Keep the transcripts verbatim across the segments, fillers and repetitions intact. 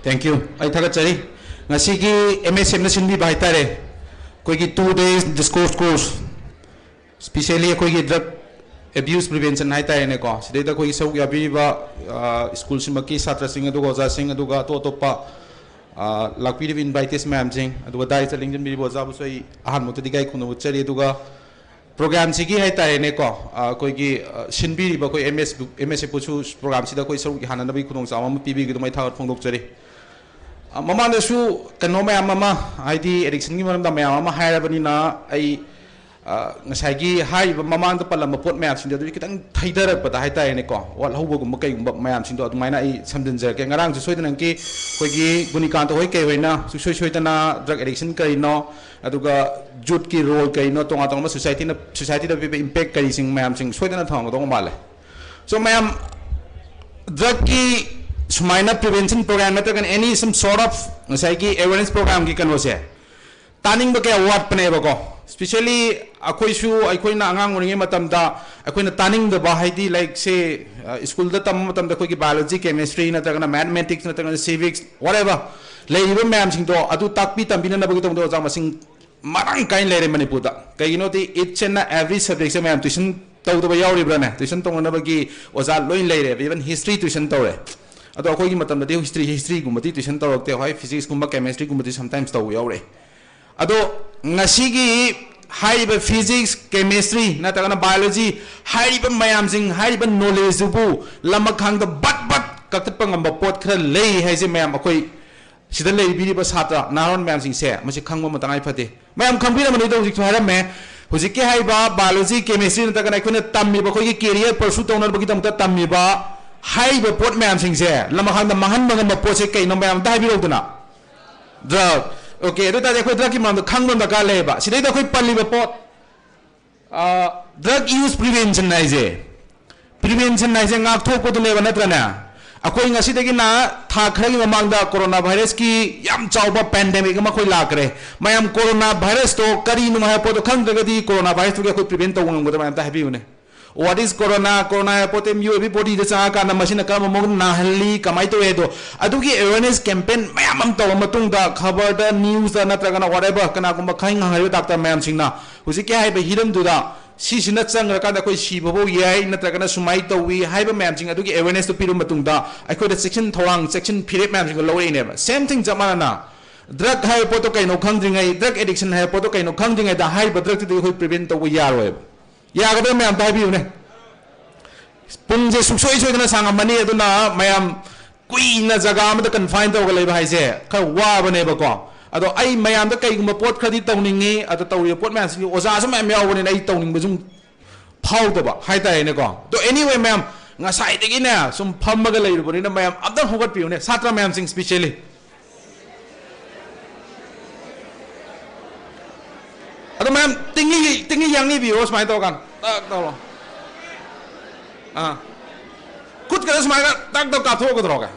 Thank you. ꯑꯩ ꯊꯥꯒꯠꯆꯔꯤ꯫ ꯉꯁꯤꯒꯤ M S F ꯅ ꯁꯤꯟꯕꯤꯕ ꯍꯥꯏꯇꯥꯔꯦ, ꯑꯩꯈꯣꯏꯒꯤ two days discourse course, specially ꯑꯩꯈꯣꯏꯒꯤ drug abuse prevention ꯍꯥꯏꯇꯥꯔꯦꯅꯦꯀꯣ, ꯁꯤꯗꯩꯗ ꯑꯩꯈꯣꯏꯒꯤ ꯁꯔꯨꯛ ꯌꯥꯕꯤꯔꯤꯕ ꯁ꯭ꯀꯨꯜꯁꯤꯃꯛꯀꯤ ꯁꯥꯇ꯭ꯔꯁꯤꯡ, ꯑꯗꯨꯒ ꯑꯣꯖꯥꯁꯤꯡ, ꯑꯗꯨꯒ ꯑꯇꯣꯞ ꯑꯇꯣꯞꯄ ꯂꯥꯛꯄꯤꯔꯤꯕ invited ꯃꯌꯥꯝꯁꯤꯡ, ꯑꯗꯨꯒ ꯗꯥꯏꯁꯇ ꯂꯦꯡꯁꯤꯟꯕꯤꯔꯤꯕ ꯑꯣꯖꯥꯕꯨꯁꯨ ꯑꯩ ꯑꯍꯥꯟꯕꯃꯛꯇꯗꯤ ꯏꯀꯥꯏ ꯈꯨꯝꯅꯕ ꯎꯠꯆꯔꯤ꯫ ꯑꯗꯨꯒ ꯄ꯭ꯔꯣꯒ꯭ꯔꯥꯝꯁꯤꯒꯤ ꯍꯥꯏꯇꯥꯔꯦꯅꯦꯀꯣ, ꯑꯩꯈꯣꯏꯒꯤ ꯁꯤꯟꯕꯤꯔꯤꯕ ꯑꯩꯈꯣꯏ M S, M S F ꯄꯨꯁꯨ ꯄ꯭ꯔꯣꯒ꯭ꯔꯥꯝꯁꯤꯗ ꯑꯩꯈꯣꯏ ꯁꯔꯨꯛ ꯌꯥꯅꯅꯕꯒꯤ ꯈꯨꯗꯣꯡꯆꯥꯕ ꯑꯃ ꯄꯤꯕꯤꯒꯗꯕ ꯑꯩ ꯊꯥꯒꯠ ꯐꯣꯡꯗꯣꯛꯆꯔꯤ꯫ ꯃꯃꯥꯡꯗꯁꯨ ꯀꯩꯅꯣ ꯃꯌꯥꯝ ꯑꯃ, ꯍꯥꯏꯗꯤ addiction ꯒꯤ ꯃꯔꯝꯗ ꯃꯌꯥꯝ ꯑꯃ ꯍꯥꯏꯔꯕꯅꯤꯅ, ꯑꯩ ꯉꯁꯥꯏꯒꯤ ꯍꯥꯏꯔꯤꯕ ꯃꯃꯥꯡꯗ ꯄꯜꯂꯝꯕ ꯄꯣꯠ ꯃꯌꯥꯝꯁꯤꯡꯗꯣ ꯑꯗꯨꯗꯤ ꯈꯤꯇꯪ ꯊꯩꯊꯔꯛꯄꯗ ꯍꯥꯏꯇꯥꯔꯦꯅꯦꯀꯣ, ꯋꯥꯠꯍꯧꯕꯒꯨꯝꯕ ꯀꯩꯒꯨꯝꯕ ꯃꯌꯥꯝꯁꯤꯡꯗꯣ ꯑꯗꯨꯃꯥꯏꯅ ꯑꯩ ꯁꯝꯖꯤꯟꯖꯔꯛꯀꯦ꯫ ꯉꯔꯥꯡꯁꯨ ꯁꯣꯏꯗꯅꯒꯤ ꯑꯩꯈꯣꯏꯒꯤ ꯒꯨꯅꯤꯀꯥꯟꯇ ꯍꯣꯏ ꯀꯩ ꯍꯣꯏꯅ ꯁꯨꯡꯁꯣꯏ ꯁꯣꯏꯗꯅ drug addiction ꯀꯔꯤꯅꯣ, ꯑꯗꯨꯒ youth ꯀꯤ role ꯀꯔꯤꯅꯣ, ꯇꯣꯉꯥꯟ ꯇꯣꯉꯥꯟꯕ society ꯅ, society ꯗ ꯄꯤꯕ impact ꯀꯔꯤꯁꯤꯡ ꯃꯌꯥꯝꯁꯤꯡ ꯁꯣꯏꯗꯅ ꯊꯝꯃꯝꯒꯗꯧꯕ ꯃꯥꯜꯂꯦ꯫ So ꯃꯌꯥꯝ, drug ꯀꯤ ꯁꯨꯃꯥꯏꯅ prevention program ꯅꯠꯇ꯭ꯔꯒꯅ any some sort of ꯉꯁꯥꯏꯒꯤ awareness program ꯒꯤ ꯀꯩꯅꯣꯁꯦ ꯇꯥꯅꯤꯡꯕ ꯀꯌꯥ ꯋꯥꯠꯄꯅꯦꯕꯀꯣ꯫ Specially ꯑꯩꯈꯣꯏꯁꯨ, ꯑꯩꯈꯣꯏꯅ ꯑꯉꯥꯡ ꯑꯣꯏꯔꯤꯉꯩ ꯃꯇꯝꯗ ꯑꯩꯈꯣꯏꯅ ꯇꯥꯅꯤꯡꯗꯕ, ꯍꯥꯏꯗꯤ ꯂꯥꯏꯔꯤꯛꯁꯦ ꯁ꯭ꯀꯨꯜꯗ ꯇꯝꯕ ꯃꯇꯝꯗ ꯑꯩꯈꯣꯏꯒꯤ biology, chemistry ꯅꯠꯇ꯭ꯔꯒꯅ mathematics ꯅꯠꯇ꯭ꯔꯒꯅ civics, whatever ꯂꯩꯔꯤꯕ ꯃꯌꯥꯝꯁꯤꯡꯗꯣ ꯑꯗꯨ ꯇꯥꯛꯄꯤ ꯇꯝꯕꯤꯅꯅꯕꯒꯤꯗꯃꯛꯇ ꯑꯣꯖꯥ ꯃꯁꯤꯡ ꯃꯔꯥꯡ ꯀꯥꯏꯅ ꯂꯩꯔꯦ ꯃꯅꯤꯄꯨꯔꯗ꯫ ꯀꯩꯒꯤꯅꯣꯗꯤ each and every subject ꯁꯦ ꯃꯌꯥꯝ tuition ꯇꯧꯗꯕ ꯌꯥꯎꯔꯤꯕ꯭ꯔꯥꯅꯦ? Tuition ꯇꯧꯅꯅꯕꯒꯤ ꯑꯣꯖꯥ ꯂꯣꯏ ꯂꯩꯔꯦꯕ, even history tuition ꯇꯧꯔꯦ꯫ ꯑꯗꯣ ꯑꯩꯈꯣꯏꯒꯤ ꯃꯇꯝꯗꯗꯤ history, history ꯒꯨꯝꯕꯗꯤ tuition ꯇꯧꯔꯛꯇꯦ, ꯍꯣꯏ physics ꯀꯨꯝꯕ chemistry ꯒꯨꯝꯕꯗꯤ sometimes ꯇꯧꯕ ꯌꯥꯎꯔꯛꯑꯦ꯫ ꯑꯗꯣ ꯉꯁꯤꯒꯤ ꯍꯥꯏꯔꯤꯕ physics, chemistry ꯅꯠꯇ꯭ꯔꯒꯅ biology ꯍꯥꯏꯔꯤꯕ ꯃꯌꯥꯝꯁꯤꯡ, ꯍꯥꯏꯔꯤꯕ knowledge ꯗꯨꯕꯨ ꯂꯃꯈꯥꯡꯗ ꯕꯠ ꯕꯠ ꯀꯛꯊꯠꯄ ꯉꯝꯕ ꯄꯣꯠ ꯈꯔ ꯂꯩ ꯍꯥꯏꯁꯦ ꯃꯌꯥꯝ ꯑꯩꯈꯣꯏ ꯁꯤꯗ ꯂꯩꯕꯤꯔꯤꯕ ꯁꯥꯇ꯭ꯔ ꯅꯍꯥꯔꯣꯟ ꯃꯌꯥꯝꯁꯤꯡꯁꯦ ꯃꯁꯤ ꯈꯪꯕ ꯑꯃ ꯇꯉꯥꯏ ꯐꯗꯦ꯫ ꯃꯌꯥꯝ ꯈꯪꯕꯤꯔꯝꯃꯅꯤꯗ, ꯍꯧꯖꯤꯛꯁꯨ ꯍꯥꯏꯔꯝꯃꯦ꯫ ꯍꯧꯖꯤꯛꯀꯤ ꯍꯥꯏꯔꯤꯕ biology, chemistry ꯅꯠꯇ꯭ꯔꯒꯅ ꯑꯩꯈꯣꯏꯅ ꯇꯝꯃꯤꯕ ꯑꯩꯈꯣꯏꯒꯤ career pursue ꯇꯧꯅꯕꯒꯤꯗꯃꯛꯇ ꯇꯝꯃꯤꯕ ꯍꯥꯏꯔꯤꯕ ꯄꯣꯠ ꯃꯌꯥꯝꯁꯤꯡꯁꯦ ꯂꯃꯈꯥꯡꯗ ꯃꯥꯡꯍꯟꯕ ꯉꯝꯕ ꯄꯣꯠꯁꯦ ꯀꯩꯅꯣ? ꯃꯌꯥꯝ ꯑꯝꯇ ꯍꯥꯏꯕꯤꯔꯛꯎꯗꯅ꯫ Drug꯫ Okay, ꯑꯗꯨ ꯑꯣꯏꯇꯥꯔꯗꯤ ꯑꯩꯈꯣꯏ drug ꯀꯤ ꯃꯔꯝꯗ ꯈꯪꯕ ꯑꯃ ꯗꯔꯀꯥꯔ ꯂꯩꯌꯦꯕ꯫ ꯁꯤꯗꯩꯗ ꯑꯩꯈꯣꯏ ꯄꯜꯂꯤꯕ ꯄꯣꯠ, drug use prevention ꯍꯥꯏꯁꯦ, prevention ꯍꯥꯏꯁꯦ ꯉꯥꯛꯊꯣꯛꯄꯗꯨꯅꯦꯕ, ꯅꯠꯇ꯭ꯔꯅꯦ? ꯑꯩꯈꯣꯏ ꯉꯁꯤꯗꯒꯤꯅ ꯊꯥ ꯈꯔꯒꯤ ꯃꯃꯥꯡꯗ corona virus ꯀꯤ ꯌꯥꯝ ꯆꯥꯎꯕ pandemic ꯑꯃ ꯑꯩꯈꯣꯏ ꯂꯥꯛꯈ꯭ꯔꯦ꯫ ꯃꯌꯥꯝ corona virus ꯇꯣ ꯀꯔꯤꯅꯣ ꯍꯥꯏꯕ ꯄꯣꯠꯇꯣ ꯈꯪꯗ꯭ꯔꯒꯗꯤ corona virus ꯇꯨꯒꯤ ꯑꯩꯈꯣꯏ prevent ꯇꯧꯕ ꯉꯝꯒꯗꯕ ꯑꯝꯇ ꯍꯥꯏꯕꯤꯌꯨꯅꯦ꯫ What is corona? Corona ꯍꯥꯏꯕ ꯄꯣꯠꯇꯤ ꯃꯤꯑꯣꯏꯕꯒꯤ bodyꯗ ꯆꯪꯉꯀꯥꯟꯗ ꯃꯁꯤꯅ ꯀꯔꯝꯕ ꯃꯑꯣꯡꯗ ꯅꯥꯍꯜꯂꯤ, ꯀꯃꯥꯏꯅ ꯇꯧꯏ ꯍꯥꯏꯗꯣ, ꯑꯗꯨꯒꯤ awareness campaign ꯃꯌꯥꯝ ꯑꯃ ꯇꯧꯔ ꯃꯇꯨꯡꯗ, ꯈꯕꯔꯗ, newsꯇ ꯅꯠꯇ꯭ꯔꯒꯅ whatever, ꯀꯅꯥꯒꯨꯝꯕ ꯈꯪ ꯍꯩꯕ doctor ꯃꯌꯥꯝꯁꯤꯡꯅ ꯍꯧꯖꯤꯛꯀꯤ ꯍꯥꯏꯔꯤꯕ ꯍꯤꯔꯝꯗꯨꯗ ꯁꯤꯁꯤꯅ ꯆꯪꯈ꯭ꯔꯀꯥꯟꯗ ꯑꯩꯈꯣꯏ ꯁꯤꯕ ꯐꯥꯎ ꯌꯥꯏ, ꯅꯠꯇ꯭ꯔꯒꯅ ꯁꯨꯃꯥꯏꯅ ꯇꯧꯏ ꯍꯥꯏꯕ ꯃꯌꯥꯝꯁꯤꯡ ꯑꯗꯨꯒꯤ awarenessꯇꯨ ꯄꯤꯔꯕ ꯃꯇꯨꯡꯗ, ꯑꯩꯈꯣꯏꯗ ꯆꯦꯛꯁꯤꯟ ꯊꯧꯔꯥꯡ, ꯆꯦꯛꯁꯤꯟ ꯐꯤꯔꯦꯞ ꯃꯌꯥꯝꯁꯤꯡꯗꯣ ꯂꯧꯔꯛꯏꯅꯦꯕ꯫ Same thing, ꯆꯞ ꯃꯥꯟꯅꯅ drug ꯍꯥꯏꯕ ꯄꯣꯠꯇꯣ ꯀꯩꯅꯣ ꯈꯪꯗ꯭ꯔꯤꯉꯩ, drug addiction ꯍꯥꯏꯕ ꯄꯣꯠꯇꯣ ꯀꯩꯅꯣ ꯈꯪꯗ꯭ꯔꯤꯉꯩꯗ ꯍꯥꯏꯔꯤꯕ drugꯇꯨꯗꯤ ꯑꯩꯈꯣꯏ prevent ꯇꯧꯕ ꯌꯥꯔꯣꯏꯕ꯫ ꯌꯥꯒꯗ꯭ꯔꯥ ꯃꯌꯥꯝ? ꯑꯝꯇ ꯍꯥꯏꯕꯤꯌꯨꯅꯦ꯫ ꯄꯨꯡꯁꯦ ꯁꯨꯡꯁꯣꯏ ꯁꯣꯏꯗꯅ ꯁꯥꯡꯉꯝꯃꯅꯤ, ꯑꯗꯨꯅ ꯃꯌꯥꯝ ꯀꯨꯏꯅ ꯖꯒꯥ ꯑꯃꯗ confine ꯇꯧꯔꯒ ꯂꯩꯕ ꯍꯥꯏꯁꯦ ꯈꯔ ꯋꯥꯕꯅꯦꯕꯀꯣ꯫ ꯑꯗꯣ ꯑꯩ ꯃꯌꯥꯝꯗ ꯀꯩꯒꯨꯝꯕ ꯄꯣꯠ ꯈꯔꯗꯤ ꯇꯧꯅꯤꯡꯉꯤ, ꯑꯗꯣ ꯇꯧꯔꯤꯕ ꯄꯣꯠ ꯃꯌꯥꯝꯁꯤꯒꯤ ꯑꯣꯖꯥꯁꯨ ꯃꯌꯥꯝ ꯌꯥꯎꯕꯅꯤꯅ ꯑꯩ ꯇꯧꯅꯤꯡꯕ ꯁꯨꯝ ꯐꯥꯎꯗꯕ ꯍꯥꯏꯇꯥꯔꯦꯅꯦꯀꯣ꯫ ꯑꯗꯣ anyway ꯃꯌꯥꯝ, ꯉꯁꯥꯏꯗꯒꯤꯅꯦ ꯁꯨꯝ ꯐꯝꯃꯒ ꯂꯩꯔꯨꯕꯅꯤꯅ ꯃꯌꯥꯝ ꯑꯝꯇꯪ ꯍꯧꯒꯠꯄꯤꯌꯨꯅꯦ, ꯁꯥꯇ꯭ꯔ ꯃꯌꯥꯝꯁꯤꯡ specially꯫ ꯑꯗꯣ ꯃꯌꯥꯝ ꯇꯤꯡꯉꯤ ꯇꯤꯡꯉꯤ ꯌꯥꯡꯉꯤꯕꯤꯌꯣ ꯁꯨꯃꯥꯏꯅ ꯇꯧꯔꯀꯥꯟꯗ ꯇꯛ ꯇꯧꯔꯣ꯫ ꯑꯥ, ꯈꯨꯠꯀꯗ ꯁꯨꯃꯥꯏꯅ ꯇꯛ ꯇꯧ ꯀꯥꯞꯊꯣꯛꯑꯒ ꯇꯧꯔꯒ꯫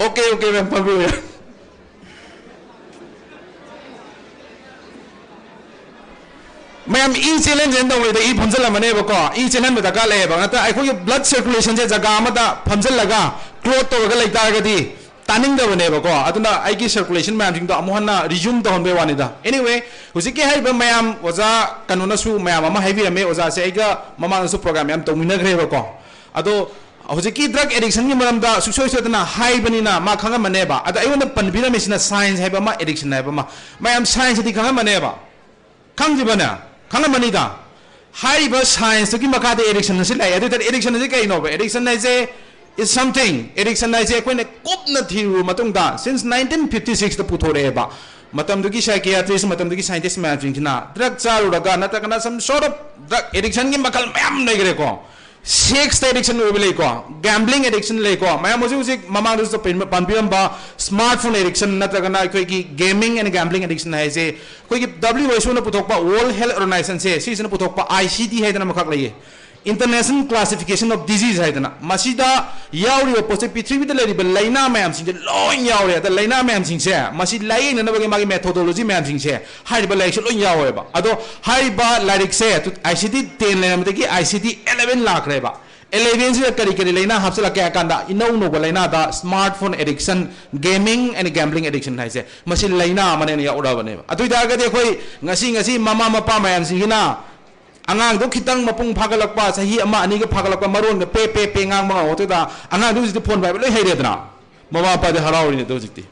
Okay, okay, ꯃꯌꯥꯝ ꯐꯝꯕꯤꯌꯨ꯫ ꯃꯌꯥꯝ ꯏ ꯆꯦꯜꯍꯟ ꯆꯦꯜꯍꯟ ꯇꯧꯕꯗ ꯏ ꯐꯝꯖꯤꯜꯂꯝꯃꯅꯦꯕꯀꯣ꯫ ꯏ ꯆꯦꯜꯍꯟꯕ ꯗꯔꯀꯥꯔ ꯂꯩꯌꯦꯕ꯫ ꯅꯠꯇ꯭ꯔ ꯑꯩꯈꯣꯏꯒꯤ blood circulationꯁꯦ ꯖꯒꯥ ꯑꯃꯗ ꯐꯝꯖꯤꯜꯂꯒ clot ꯇꯧꯔꯒ ꯂꯩꯇꯥꯔꯒꯗꯤ ꯇꯥꯅꯤꯡꯗꯕꯅꯦꯕꯀꯣ꯫ ꯑꯗꯨꯅ ꯑꯩꯒꯤ circulation ꯃꯌꯥꯝꯁꯤꯡꯗꯣ ꯑꯃꯨꯛ ꯍꯟꯅ resume ꯇꯧꯍꯟꯕꯩ ꯋꯥꯅꯤꯗ꯫ Anyway, ꯍꯧꯖꯤꯛꯀꯤ ꯍꯥꯏꯔꯤꯕ ꯃꯌꯥꯝ ꯑꯣꯖꯥ ꯀꯩꯅꯣꯅꯁꯨ ꯃꯌꯥꯝ ꯑꯃ ꯍꯥꯏꯕꯤꯔꯝꯃꯦ꯫ ꯑꯣꯖꯥꯁꯦ ꯑꯩꯒ ꯃꯃꯥꯡꯗꯁꯨ program ꯌꯥꯝ ꯇꯧꯃꯤꯟꯅꯈ꯭ꯔꯦꯕꯀꯣ꯫ ꯑꯗꯣ ꯍꯧꯖꯤꯛꯀꯤ drug addictionꯒꯤ ꯃꯔꯝꯗ ꯁꯨꯡꯁꯣꯏ ꯁꯣꯏꯗꯅ ꯍꯥꯏꯕꯅꯤꯅ ꯃꯥ ꯈꯪꯉꯝꯃꯅꯦꯕ꯫ ꯑꯗ ꯑꯩꯉꯣꯟꯗ ꯄꯟꯕꯤꯔꯝꯃꯤꯁꯤꯅ science ꯍꯥꯏꯕ ꯑꯃ, addiction ꯍꯥꯏꯕ ꯑꯃ꯫ ꯃꯌꯥꯝ scienceꯁꯤꯗꯤ ꯈꯪꯉꯝꯃꯅꯦꯕ꯫ ꯈꯪꯗ꯭ꯔꯤꯕꯅꯦ? ꯈꯪꯉꯝꯃꯅꯤꯗ꯫ ꯍꯥꯏꯔꯤꯕ scienceꯇꯨꯒꯤ ꯃꯈꯥꯗ addiction ꯑꯁꯤ ꯂꯥꯛꯑꯦ꯫ ꯑꯗꯨ ꯑꯣꯏꯇꯥꯔꯗꯤ addiction ꯑꯁꯤ ꯀꯩꯅꯣꯕ? Addiction ꯍꯥꯏꯁꯦ is something, addiction ꯍꯥꯏꯁꯦ ꯑꯩꯈꯣꯏꯅ ꯀꯨꯞꯅ ꯊꯤꯔꯨꯔꯕ ꯃꯇꯨꯡꯗ since nineteen fifty sixꯇ ꯄꯨꯊꯣꯔꯛꯑꯦꯕ꯫ ꯃꯇꯝꯗꯨꯒꯤ psychiatrist, ꯃꯇꯝꯗꯨꯒꯤ scientist ꯃꯌꯥꯝꯁꯤꯡꯁꯤꯅ drug ꯆꯥꯔꯨꯔꯒ ꯅꯠꯇ꯭ꯔꯒꯅ some sort of drug addictionꯒꯤ ꯃꯈꯜ ꯃꯌꯥꯝ ꯂꯩꯈ꯭ꯔꯦꯀꯣ꯫ Sexꯇ addiction ꯑꯣꯏꯕ ꯂꯩꯀꯣ, gambling addiction ꯂꯩꯀꯣ, ꯃꯌꯥꯝ ꯍꯧꯖꯤꯛ ꯍꯧꯖꯤꯛ ꯃꯃꯥꯡꯗꯁꯨ ꯄꯟꯕꯤꯔꯝꯕ smartphone addiction ꯅꯠꯇ꯭ꯔꯒꯅ ꯑꯩꯈꯣꯏꯒꯤ gaming and gambling addiction ꯍꯥꯏꯁꯦ ꯑꯩꯈꯣꯏꯒꯤ WHOꯅ ꯄꯨꯊꯣꯛꯄ, World Health Organizationꯁꯦ, ꯁꯤꯁꯤꯅ ꯄꯨꯊꯣꯛꯄ ICD ꯍꯥꯏꯗꯅ ꯑꯃꯈꯛ ꯂꯩꯌꯦ꯫ International Classification of Disease ꯍꯥꯏꯗꯅ, ꯃꯁꯤꯗ ꯌꯥꯎꯔꯤꯕ ꯄꯣꯠꯁꯦ ꯄ꯭ꯔꯤꯊꯤꯕꯤꯗ ꯂꯩꯔꯤꯕ ꯂꯥꯏꯅꯥ ꯃꯌꯥꯝꯁꯤꯡꯁꯦ ꯂꯣꯏ ꯌꯥꯎꯔꯦ꯫ ꯑꯗ ꯂꯥꯏꯅꯥ ꯃꯌꯥꯝꯁꯤꯡꯁꯦ, ꯃꯁꯤ ꯂꯥꯏꯌꯦꯡꯅꯅꯕꯒꯤ ꯃꯥꯒꯤ methodology ꯃꯌꯥꯝꯁꯤꯡꯁꯦ ꯍꯥꯏꯔꯤꯕ ꯂꯥꯏꯔꯤꯛꯁꯦ ꯂꯣꯏ ꯌꯥꯎꯋꯦꯕ꯫ ꯑꯗꯣ ꯍꯥꯏꯔꯤꯕ ꯂꯥꯏꯔꯤꯛꯁꯦ ICD ten ꯂꯩꯔꯝꯕꯗꯒꯤ ICD eleven ꯂꯥꯛꯈ꯭ꯔꯦꯕ꯫ Eleven ꯁꯤꯗ ꯀꯔꯤ ꯀꯔꯤ ꯂꯥꯏꯅꯥ ꯍꯥꯞꯆꯤꯜꯂꯛꯀꯦ ꯍꯥꯏ ꯀꯥꯟꯗ, ꯏꯅꯧ ꯅꯧꯕ ꯂꯥꯏꯅꯥꯗ smartphone addiction, gaming and gambling addiction ꯍꯥꯏꯁꯦ, ꯃꯁꯤ ꯂꯥꯏꯅꯥ ꯑꯃꯅꯦꯅ ꯌꯥꯎꯔꯛꯑꯕꯅꯦꯕ꯫ ꯑꯗꯨ ꯑꯣꯏꯇꯥꯔꯒꯗꯤ ꯑꯩꯈꯣꯏ ꯉꯁꯤ, ꯉꯁꯤ ꯃꯃꯥ ꯃꯄꯥ ꯃꯌꯥꯝꯁꯤꯡꯁꯤꯅ ꯑꯉꯥꯡꯗꯣ ꯈꯤꯇꯪ ꯃꯄꯨꯡ ꯐꯥꯒꯠꯂꯛꯄ, ꯆꯍꯤ ꯑꯃ ꯑꯅꯤꯒ ꯐꯥꯒꯠꯂꯛꯄ, ꯃꯔꯣꯟꯒ ꯄꯦ ꯄꯦ ꯄꯦ ꯉꯥꯡꯕ ꯉꯝꯍꯧꯗꯣꯏꯗ, ꯑꯉꯥꯡꯗꯣ ꯍꯧꯖꯤꯛꯇꯤ phone ꯄꯥꯏꯕ ꯂꯣꯏ ꯍꯩꯔꯦꯗꯅ꯫ ꯃꯃꯥ ꯃꯄꯥꯗꯤ ꯍꯔꯥꯎꯔꯤꯅꯦ ꯑꯗꯣ ꯍꯧꯖꯤꯛꯇꯤ꯫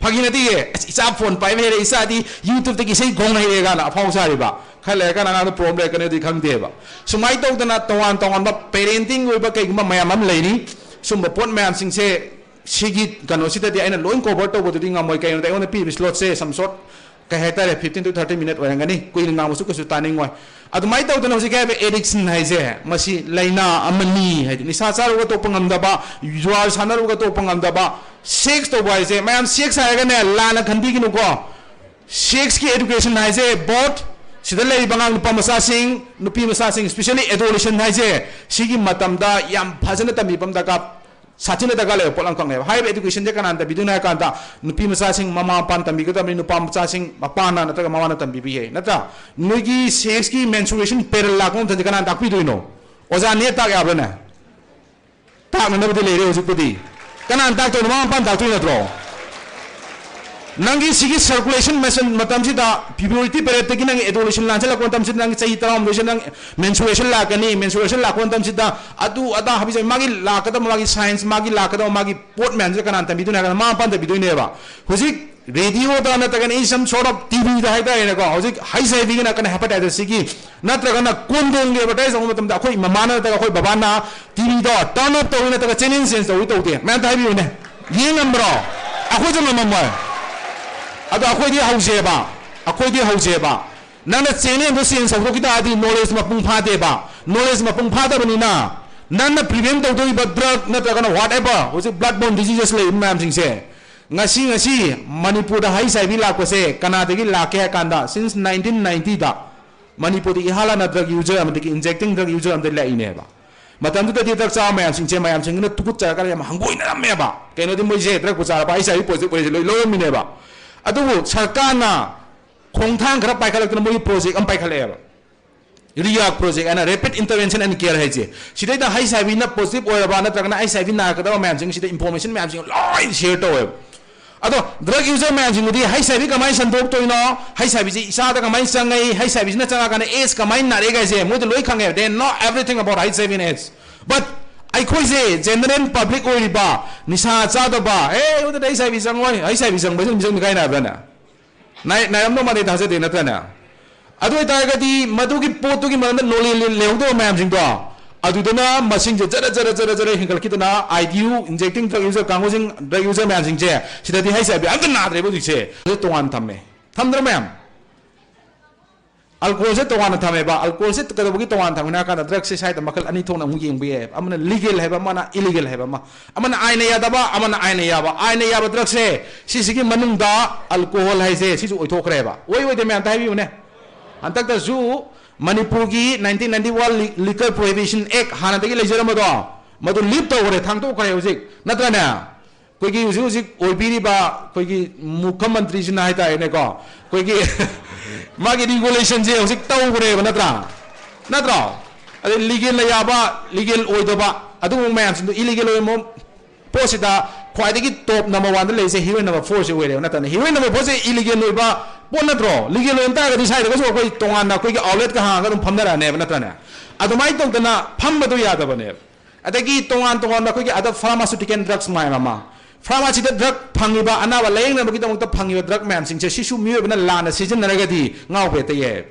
ꯐꯥꯒꯤ ꯅꯠꯇꯦꯌꯦ, "ꯑꯁ, ꯏꯆꯥ phone ꯄꯥꯏꯕ ꯍꯩꯔꯦ, ꯏꯆꯥꯗꯤ YouTube-ꯇꯒꯤ ꯏꯁꯩ ꯈꯣꯡ ꯍꯩꯔꯦ" ꯀꯥꯏꯅ ꯑꯐꯥꯎ ꯁꯥꯔꯤꯕ꯫ ꯈꯔ ꯂꯩꯔꯀꯥꯟꯗ ꯑꯉꯥꯡꯗꯣ problem ꯂꯩꯔꯛꯀꯅꯤꯗꯤ ꯈꯪꯗꯦꯕ꯫ ꯁꯨꯃꯥꯏꯅ ꯇꯧꯗꯅ ꯇꯣꯉꯥꯟ ꯇꯣꯉꯥꯟꯕ parenting ꯑꯣꯏꯕ ꯀꯩꯒꯨꯝꯕ ꯃꯌꯥꯝ ꯑꯃ ꯂꯩꯔꯤ꯫ ꯁꯨꯝꯕ ꯄꯣꯠ ꯃꯌꯥꯝꯁꯤꯡꯁꯦ ꯁꯤꯒꯤ ꯀꯩꯅꯣꯁꯤꯗꯗꯤ ꯑꯩꯅ ꯂꯣꯏ cover ꯇꯧꯕꯗꯨꯗꯤ ꯉꯝꯃꯣꯏ꯫ ꯀꯩꯒꯤꯅꯣꯗ ꯑꯩꯉꯣꯟꯗ ꯄꯤꯔꯤꯕ slot-ꯁꯦ some short, ꯀꯩ ꯍꯥꯏꯇꯥꯔꯦ, fifteen to thirty minute ꯑꯣꯏꯔꯝꯒꯅꯤ꯫ ꯀꯨꯏꯅ ꯉꯥꯡꯕꯁꯨ ꯀꯩꯁꯨ ꯇꯥꯅꯤꯡꯉꯣꯏ꯫ ꯑꯗꯨꯃꯥꯏꯅ ꯇꯧꯗꯅ ꯍꯧꯖꯤꯛ ꯍꯥꯏꯔꯤꯕ addiction ꯍꯥꯏꯁꯦ, ꯃꯁꯤ ꯂꯥꯏꯅꯥ ꯑꯃꯅꯤ꯫ ꯍꯥꯏꯗꯤ ꯅꯤꯁꯥ ꯆꯥꯔꯨꯔꯒ ꯇꯣꯛꯄ ꯉꯝꯗꯕ, ꯖꯨꯋꯥꯔ ꯁꯥꯟꯅꯔꯨꯔꯒ ꯇꯣꯛꯄ ꯉꯝꯗꯕ, sex ꯇꯧꯕ ꯍꯥꯏꯁꯦ, ꯃꯌꯥꯝ sex ꯍꯥꯏꯔꯒꯅꯦ ꯂꯥꯟꯅ ꯈꯟꯕꯤꯒꯅꯨꯀꯣ꯫ Sex-ꯀꯤ education ꯍꯥꯏꯁꯦ both ꯁꯤꯗ ꯂꯩꯔꯤꯕ ꯑꯉꯥꯡ ꯅꯨꯄꯥ ꯃꯆꯥꯁꯤꯡ, ꯅꯨꯄꯤ ꯃꯆꯥꯁꯤꯡ, especially adolescent ꯍꯥꯏꯁꯦ, ꯁꯤꯒꯤ ꯃꯇꯝꯗ ꯌꯥꯝ ꯐꯖꯅ ꯇꯝꯕꯤꯕ ꯑꯃ ꯗꯔꯀꯥꯔ, ꯁꯥꯊꯤꯅ ꯗꯔꯀꯥꯔ ꯂꯩꯕ ꯄꯣꯠ ꯑꯃꯈꯛꯅꯦꯕ꯫ ꯍꯥꯏꯔꯤꯕ education-ꯁꯦ ꯀꯅꯥꯅ ꯇꯝꯕꯤꯗꯣꯏꯅꯣ ꯍꯥꯏ ꯀꯥꯟꯗ, ꯅꯨꯄꯤ ꯃꯆꯥꯁꯤꯡ ꯃꯃꯥ ꯃꯄꯥꯅ ꯇꯝꯕꯤꯒꯗꯕꯅꯤ, ꯅꯨꯄꯥ ꯃꯆꯥꯁꯤꯡ ꯃꯄꯥꯅ ꯅꯠꯇ꯭ꯔꯒ ꯃꯃꯥꯅ ꯇꯝꯕꯤꯕ ꯌꯥꯏ, ꯅꯠꯇ꯭ꯔꯥ? ꯅꯣꯏꯒꯤ sex-ꯀꯤ menstruation period ꯂꯥꯛꯄ ꯃꯇꯝꯗ ꯀꯅꯥꯅ ꯇꯥꯛꯄꯤꯗꯣꯏꯅꯣ? ꯑꯣꯖꯥ ꯅꯦꯠ ꯇꯥꯛ ꯌꯥꯕ꯭ꯔꯥꯅꯦ? ꯇꯥꯛꯅꯅꯕꯗꯤ ꯂꯩꯔꯦ ꯍꯧꯖꯤꯛꯄꯨꯗꯤ꯫ ꯀꯅꯥꯅ ꯇꯥꯛꯇꯣꯏꯅꯣ? ꯃꯃꯥ ꯃꯄꯥꯅ ꯇꯥꯛꯇꯣꯏ ꯅꯠꯇ꯭ꯔꯣ? ꯅꯪꯒꯤ ꯁꯤꯒꯤ circulation ꯃꯁꯟ ꯃꯇꯝꯁꯤꯗ, puberty period-ꯇꯒꯤ ꯅꯪ adolescent ꯂꯥꯟꯁꯤꯜꯂꯛꯄ ꯃꯇꯝꯁꯤꯗ, ꯅꯪ ꯆꯍꯤ ꯇꯔꯥꯍꯨꯝꯗꯣꯏꯁꯤꯗ ꯅꯪ menstruation ꯂꯥꯛꯀꯅꯤ꯫ Menstruation ꯂꯥꯛꯄ ꯃꯇꯝꯁꯤꯗ ꯑꯗꯨ ꯑꯗꯥ ꯍꯥꯏꯕꯁꯦ, ꯃꯥꯒꯤ ꯂꯥꯛꯀꯗꯕ ꯃꯥꯒꯤ signs, ꯃꯥꯒꯤ ꯂꯥꯛꯀꯗꯕ ꯃꯥꯒꯤ ꯄꯣꯠ ꯃꯌꯥꯝꯁꯦ ꯀꯅꯥꯅ ꯇꯝꯕꯤꯗꯣꯏꯅꯣ ꯍꯥꯏ ꯀꯥꯟꯗ, ꯃꯃꯥ ꯃꯄꯥꯅ ꯇꯝꯕꯤꯗꯣꯏꯅꯦꯕ꯫ ꯍꯧꯖꯤꯛ radio-ꯗ ꯅꯠꯇ꯭ꯔꯒꯅ in some sort of T V-ꯗ ꯍꯥꯏꯇꯥꯔꯦꯅꯦꯀꯣ, ꯍꯧꯖꯤꯛ HIV-ꯒꯤ ꯅꯠꯇ꯭ꯔꯒꯅ hepatitis C-ꯒꯤ ꯅꯠꯇ꯭ꯔꯒꯅ condom-ꯒꯤ advertise ꯇꯧꯕ ꯃꯇꯝꯗ, ꯑꯩꯈꯣꯏ ꯃꯃꯥꯅ ꯅꯠꯇ꯭ꯔꯒ ꯑꯩꯈꯣꯏ ꯕꯕꯥꯅ T V-ꯗꯣ turn off ꯇꯧꯏ ꯅꯠꯇ꯭ꯔꯒ channel change ꯇꯧꯏ ꯇꯧꯗꯦ? ꯃꯌꯥꯝꯇ ꯍꯥꯏꯕꯤꯌꯨꯅꯦ, ꯌꯦꯡ ꯉꯝꯕ꯭ꯔꯣ? ꯑꯩꯈꯣꯏꯁꯨ ꯉꯝꯃꯝꯃꯣꯏ꯫ ꯑꯗꯣ ꯑꯩꯈꯣꯏꯗꯤ ꯍꯧꯖꯩꯕ, ꯑꯩꯈꯣꯏꯗꯤ ꯍꯧꯖꯩꯕ꯫ ꯅꯪꯅ channel-ꯗꯣ change ꯇꯧꯊꯣꯛꯈꯤ ꯇꯥꯔꯗꯤ knowledge ꯃꯄꯨꯡ ꯐꯥꯗꯦꯕ꯫ Knowledge ꯃꯄꯨꯡ ꯐꯥꯗꯕꯅꯤꯅ ꯅꯪꯅ prevent ꯇꯧꯗꯣꯔꯤꯕ drug ꯅꯠꯇ꯭ꯔꯒꯅ whatever, ꯍꯧꯖꯤꯛ bloodborne diseases ꯂꯩꯔꯤꯕ ꯃꯌꯥꯝꯁꯤꯡꯁꯦ, ꯉꯁꯤ, ꯉꯁꯤ ꯃꯅꯤꯄꯨꯔꯗ HIV ꯂꯥꯛꯄꯁꯦ ꯀꯅꯥꯗꯒꯤ ꯂꯥꯛꯀꯦ ꯍꯥꯏ ꯀꯥꯟꯗ, since nineteen ninety-ꯗ ꯃꯅꯤꯄꯨꯔꯗ ꯏꯍꯥꯟ ꯍꯥꯟꯅ drug user ꯑꯃꯗꯒꯤ injecting drug user ꯑꯃꯗꯒꯤ ꯂꯥꯛꯏꯅꯦꯕ꯫ ꯃꯇꯝꯗꯨꯗꯗꯤ drug ꯆꯥꯕ ꯃꯌꯥꯝꯁꯤꯡꯁꯦ ꯃꯌꯥꯝꯁꯤꯡꯁꯤꯅ ꯇꯨꯀꯠꯆꯔꯒ ꯌꯥꯝ ꯍꯪꯒꯣꯏꯅꯔꯝꯃꯦꯕ꯫ ꯀꯩꯅꯣꯗꯤ ꯃꯣꯏꯁꯦ drugꯄꯨ ꯆꯥꯔꯕ HIV positive ꯑꯣꯏꯔꯦꯁꯦ ꯂꯣꯏ ꯂꯧꯔꯝꯃꯤꯅꯦꯕ꯫ ꯑꯗꯨꯕꯨ ꯁꯔꯀꯥꯔꯅ ꯈꯣꯡꯊꯥꯡ ꯈꯔ ꯄꯥꯏꯈꯠꯂꯛꯇꯅ ꯃꯣꯏꯒꯤ project ꯑꯃ ꯄꯥꯏꯈꯠꯂꯛꯑꯦꯕ꯫ REACT project ꯍꯥꯏꯅ, rapid intervention and care ꯍꯥꯏꯁꯦ꯫ ꯁꯤꯗꯩꯗ HIV positive ꯑꯣꯏꯔꯕ ꯅꯠꯇ꯭ꯔꯒꯅ HIV ꯅꯥꯔꯛꯀꯗꯕ ꯃꯌꯥꯝꯁꯤꯡꯁꯤꯗ information ꯃꯌꯥꯝꯁꯤꯡ ꯂꯣꯏ share ꯇꯧꯋꯦꯕ꯫ ꯑꯗꯣ drug user ꯃꯌꯥꯝꯁꯤꯡꯗꯨꯗꯤ HIV ꯀꯃꯥꯏꯅ ꯁꯟꯗꯣꯛꯇꯣꯏꯅꯣ, HIV ꯁꯤ ꯏꯁꯥꯗ ꯀꯃꯥꯏꯅ ꯆꯪꯉꯛꯏ, HIV ꯁꯤꯅ ꯆꯪꯉꯛꯑꯀꯥꯟꯗ AIDS ꯀꯃꯥꯏꯅ ꯅꯥꯔꯛꯑꯦ ꯍꯥꯏꯁꯦ ꯃꯣꯏꯗ ꯂꯣꯏ ꯈꯪꯉꯦ꯫ They know everything about HIV and AIDS. But ꯑꯩꯈꯣꯏꯁꯦ general public ꯑꯣꯏꯔꯤꯕ, ꯅꯤꯁꯥ ꯆꯥꯗꯕ, "ꯑꯦ, ꯑꯗꯨꯗ HIV ꯆꯪꯉꯣꯏ, HIV ꯆꯪꯕꯁꯦ ꯑꯗꯨꯝ ꯆꯪꯅꯤ" ꯀꯥꯏꯅ ꯍꯥꯏꯕ꯭ꯔꯥꯅꯦ? ꯅꯥꯏ-, ꯅꯥꯏꯔꯝꯗꯧ ꯃꯥꯟꯗꯦ, ꯊꯥꯖꯗꯦ, ꯅꯠꯇ꯭ꯔꯅꯦ? ꯑꯗꯨ ꯑꯣꯏꯇꯥꯔꯒꯗꯤ ꯃꯗꯨꯒꯤ ꯄꯣꯠꯇꯨꯒꯤ ꯃꯔꯝꯗ knowledge ꯂꯩꯍꯧꯗꯕ ꯃꯌꯥꯝꯁꯤꯡꯗꯣ, ꯑꯗꯨꯗꯨꯅ ꯃꯁꯤꯡꯁꯦ ꯖꯔ ꯖꯔ ꯖꯔ ꯖꯔ ꯍꯦꯟꯒꯠꯂꯛꯈꯤꯗꯅ IDU, injecting drug user ꯀꯥꯡꯕꯨꯁꯤꯡ, drug user ꯃꯌꯥꯝꯁꯤꯡꯁꯦ, ꯁꯤꯗꯗꯤ HIV ꯑꯝꯇ ꯅꯥꯗ꯭ꯔꯦꯕ ꯍꯧꯖꯤꯛꯁꯦ꯫ ꯑꯗꯨ ꯇꯣꯉꯥꯟ ꯊꯝꯃꯦ꯫ ꯊꯝꯗ꯭ꯔꯣ ꯃꯌꯥꯝ? Alcoholꯁꯦ ꯇꯣꯉꯥꯟꯅ ꯊꯝꯃꯦꯕ꯫ Alcoholꯁꯦ ꯀꯩꯗꯧꯕꯒꯤ ꯇꯣꯉꯥꯟꯅ ꯊꯝꯃꯤꯅꯣ ꯍꯥꯏ ꯀꯥꯟꯗ, drugꯁꯦ ꯁ꯭ꯋꯥꯏꯗ ꯃꯈꯜ ꯑꯅꯤ ꯊꯣꯛꯅ ꯑꯃꯨꯛ ꯌꯦꯡꯕ ꯌꯥꯏ꯫ ꯑꯃꯅ legal ꯍꯥꯏꯕ, ꯑꯃꯅ illegal ꯍꯥꯏꯕ ꯑꯃ꯫ ꯑꯃꯅ ꯑꯥꯏꯟꯅ ꯌꯥꯗꯕ, ꯑꯃꯅ ꯑꯥꯏꯟꯅ ꯌꯥꯕ꯫ ꯑꯥꯏꯟꯅ ꯌꯥꯕ drugꯁꯦ ꯁꯤꯁꯤꯒꯤ ꯃꯅꯨꯡꯗ alcohol ꯍꯥꯏꯁꯦ ꯁꯤꯁꯨ ꯑꯣꯏꯊꯣꯛꯈ꯭ꯔꯦꯕ꯫ ꯑꯣꯏ ꯑꯣꯏꯗꯦ ꯃꯌꯥꯝ ꯑꯝꯇ ꯍꯥꯏꯕꯤꯌꯨꯅꯦ꯫ ꯍꯟꯗꯛꯇꯁꯨ ꯃꯅꯤꯄꯨꯔꯒꯤ nineteen ninety-one Li-, Liquor Prohibition Act ꯍꯥꯟꯅꯗꯒꯤ ꯂꯩꯖꯔꯝꯕꯗꯣ, ꯃꯗꯨ lift ꯇꯧꯈ꯭ꯔꯦ, ꯊꯥꯡꯗꯣꯛꯈ꯭ꯔꯦ ꯍꯧꯖꯤꯛ, ꯅꯠꯇ꯭ꯔꯅꯦ? ꯑꯩꯈꯣꯏꯒꯤ ꯍꯧꯖꯤꯛ ꯍꯧꯖꯤꯛ ꯑꯣꯏꯕꯤꯔꯤꯕ ꯑꯩꯈꯣꯏꯒꯤ ꯃꯨꯈ꯭ꯌ ꯃꯟꯇ꯭ꯔꯤꯁꯤꯅ ꯍꯥꯏꯇꯥꯔꯦꯅꯦꯀꯣ, ꯑꯩꯈꯣꯏꯒꯤ ꯃꯥꯒꯤ regulationꯁꯦ ꯍꯧꯖꯤꯛ ꯇꯧꯈ꯭ꯔꯦꯕ, ꯅꯠꯇ꯭ꯔꯥ? ꯅꯠꯇ꯭ꯔꯣ? ꯑꯗꯩ legalꯅ ꯌꯥꯕ, legal ꯑꯣꯏꯗꯕ, ꯑꯗꯨꯒꯨꯝꯕ ꯃꯌꯥꯝꯁꯤꯡꯗꯣ, illegal ꯑꯣꯏꯕ ꯄꯣꯠꯁꯤꯗ ꯈ꯭ꯋꯥꯏꯗꯒꯤ top number oneꯗ ꯂꯩꯔꯤꯁꯦ heroin number fourꯁꯦ ꯑꯣꯏꯔꯦꯕ, ꯅꯠꯇ꯭ꯔꯅꯦ? Heroin number fourꯁꯦ illegal ꯑꯣꯏꯕ ꯄꯣꯠ ꯅꯠꯇ꯭ꯔꯣ? Legal ꯑꯣꯏꯕ ꯇꯥꯔꯒꯗꯤ ꯁ꯭ꯋꯥꯏꯗꯒꯁꯨ ꯑꯩꯈꯣꯏ ꯇꯣꯉꯥꯟꯅ ꯑꯩꯈꯣꯏꯒꯤ outletꯀ ꯍꯥꯡꯉꯒ ꯑꯗꯨꯝ ꯐꯝꯅꯔꯛꯑꯅꯦꯕ, ꯅꯠꯇ꯭ꯔꯅꯦ? ꯑꯗꯨꯃꯥꯏꯅ ꯇꯧꯗꯅ ꯐꯝꯕꯗꯣ ꯌꯥꯗꯕꯅꯦꯕ꯫ ꯑꯗꯒꯤ ꯇꯣꯉꯥꯟ ꯇꯣꯉꯥꯟꯕ ꯑꯩꯈꯣꯏꯒꯤ other pharmaceutical drugs ꯃꯌꯥꯝ ꯑꯃ, pharmacyꯗ drug ꯐꯪꯉꯤꯕ, ꯑꯅꯥꯕ ꯂꯥꯌꯦꯡꯅꯕꯒꯤꯗꯃꯛꯇ ꯐꯪꯉꯤꯕ drug ꯃꯌꯥꯝꯁꯤꯡꯁꯦ, ꯁꯤꯁꯨ ꯃꯤꯑꯣꯏꯕꯅ ꯂꯥꯟꯅ ꯁꯤꯖꯤꯟꯅꯔꯒꯗꯤ ꯉꯥꯎꯕ ꯍꯦꯛꯇ ꯌꯥꯏ꯫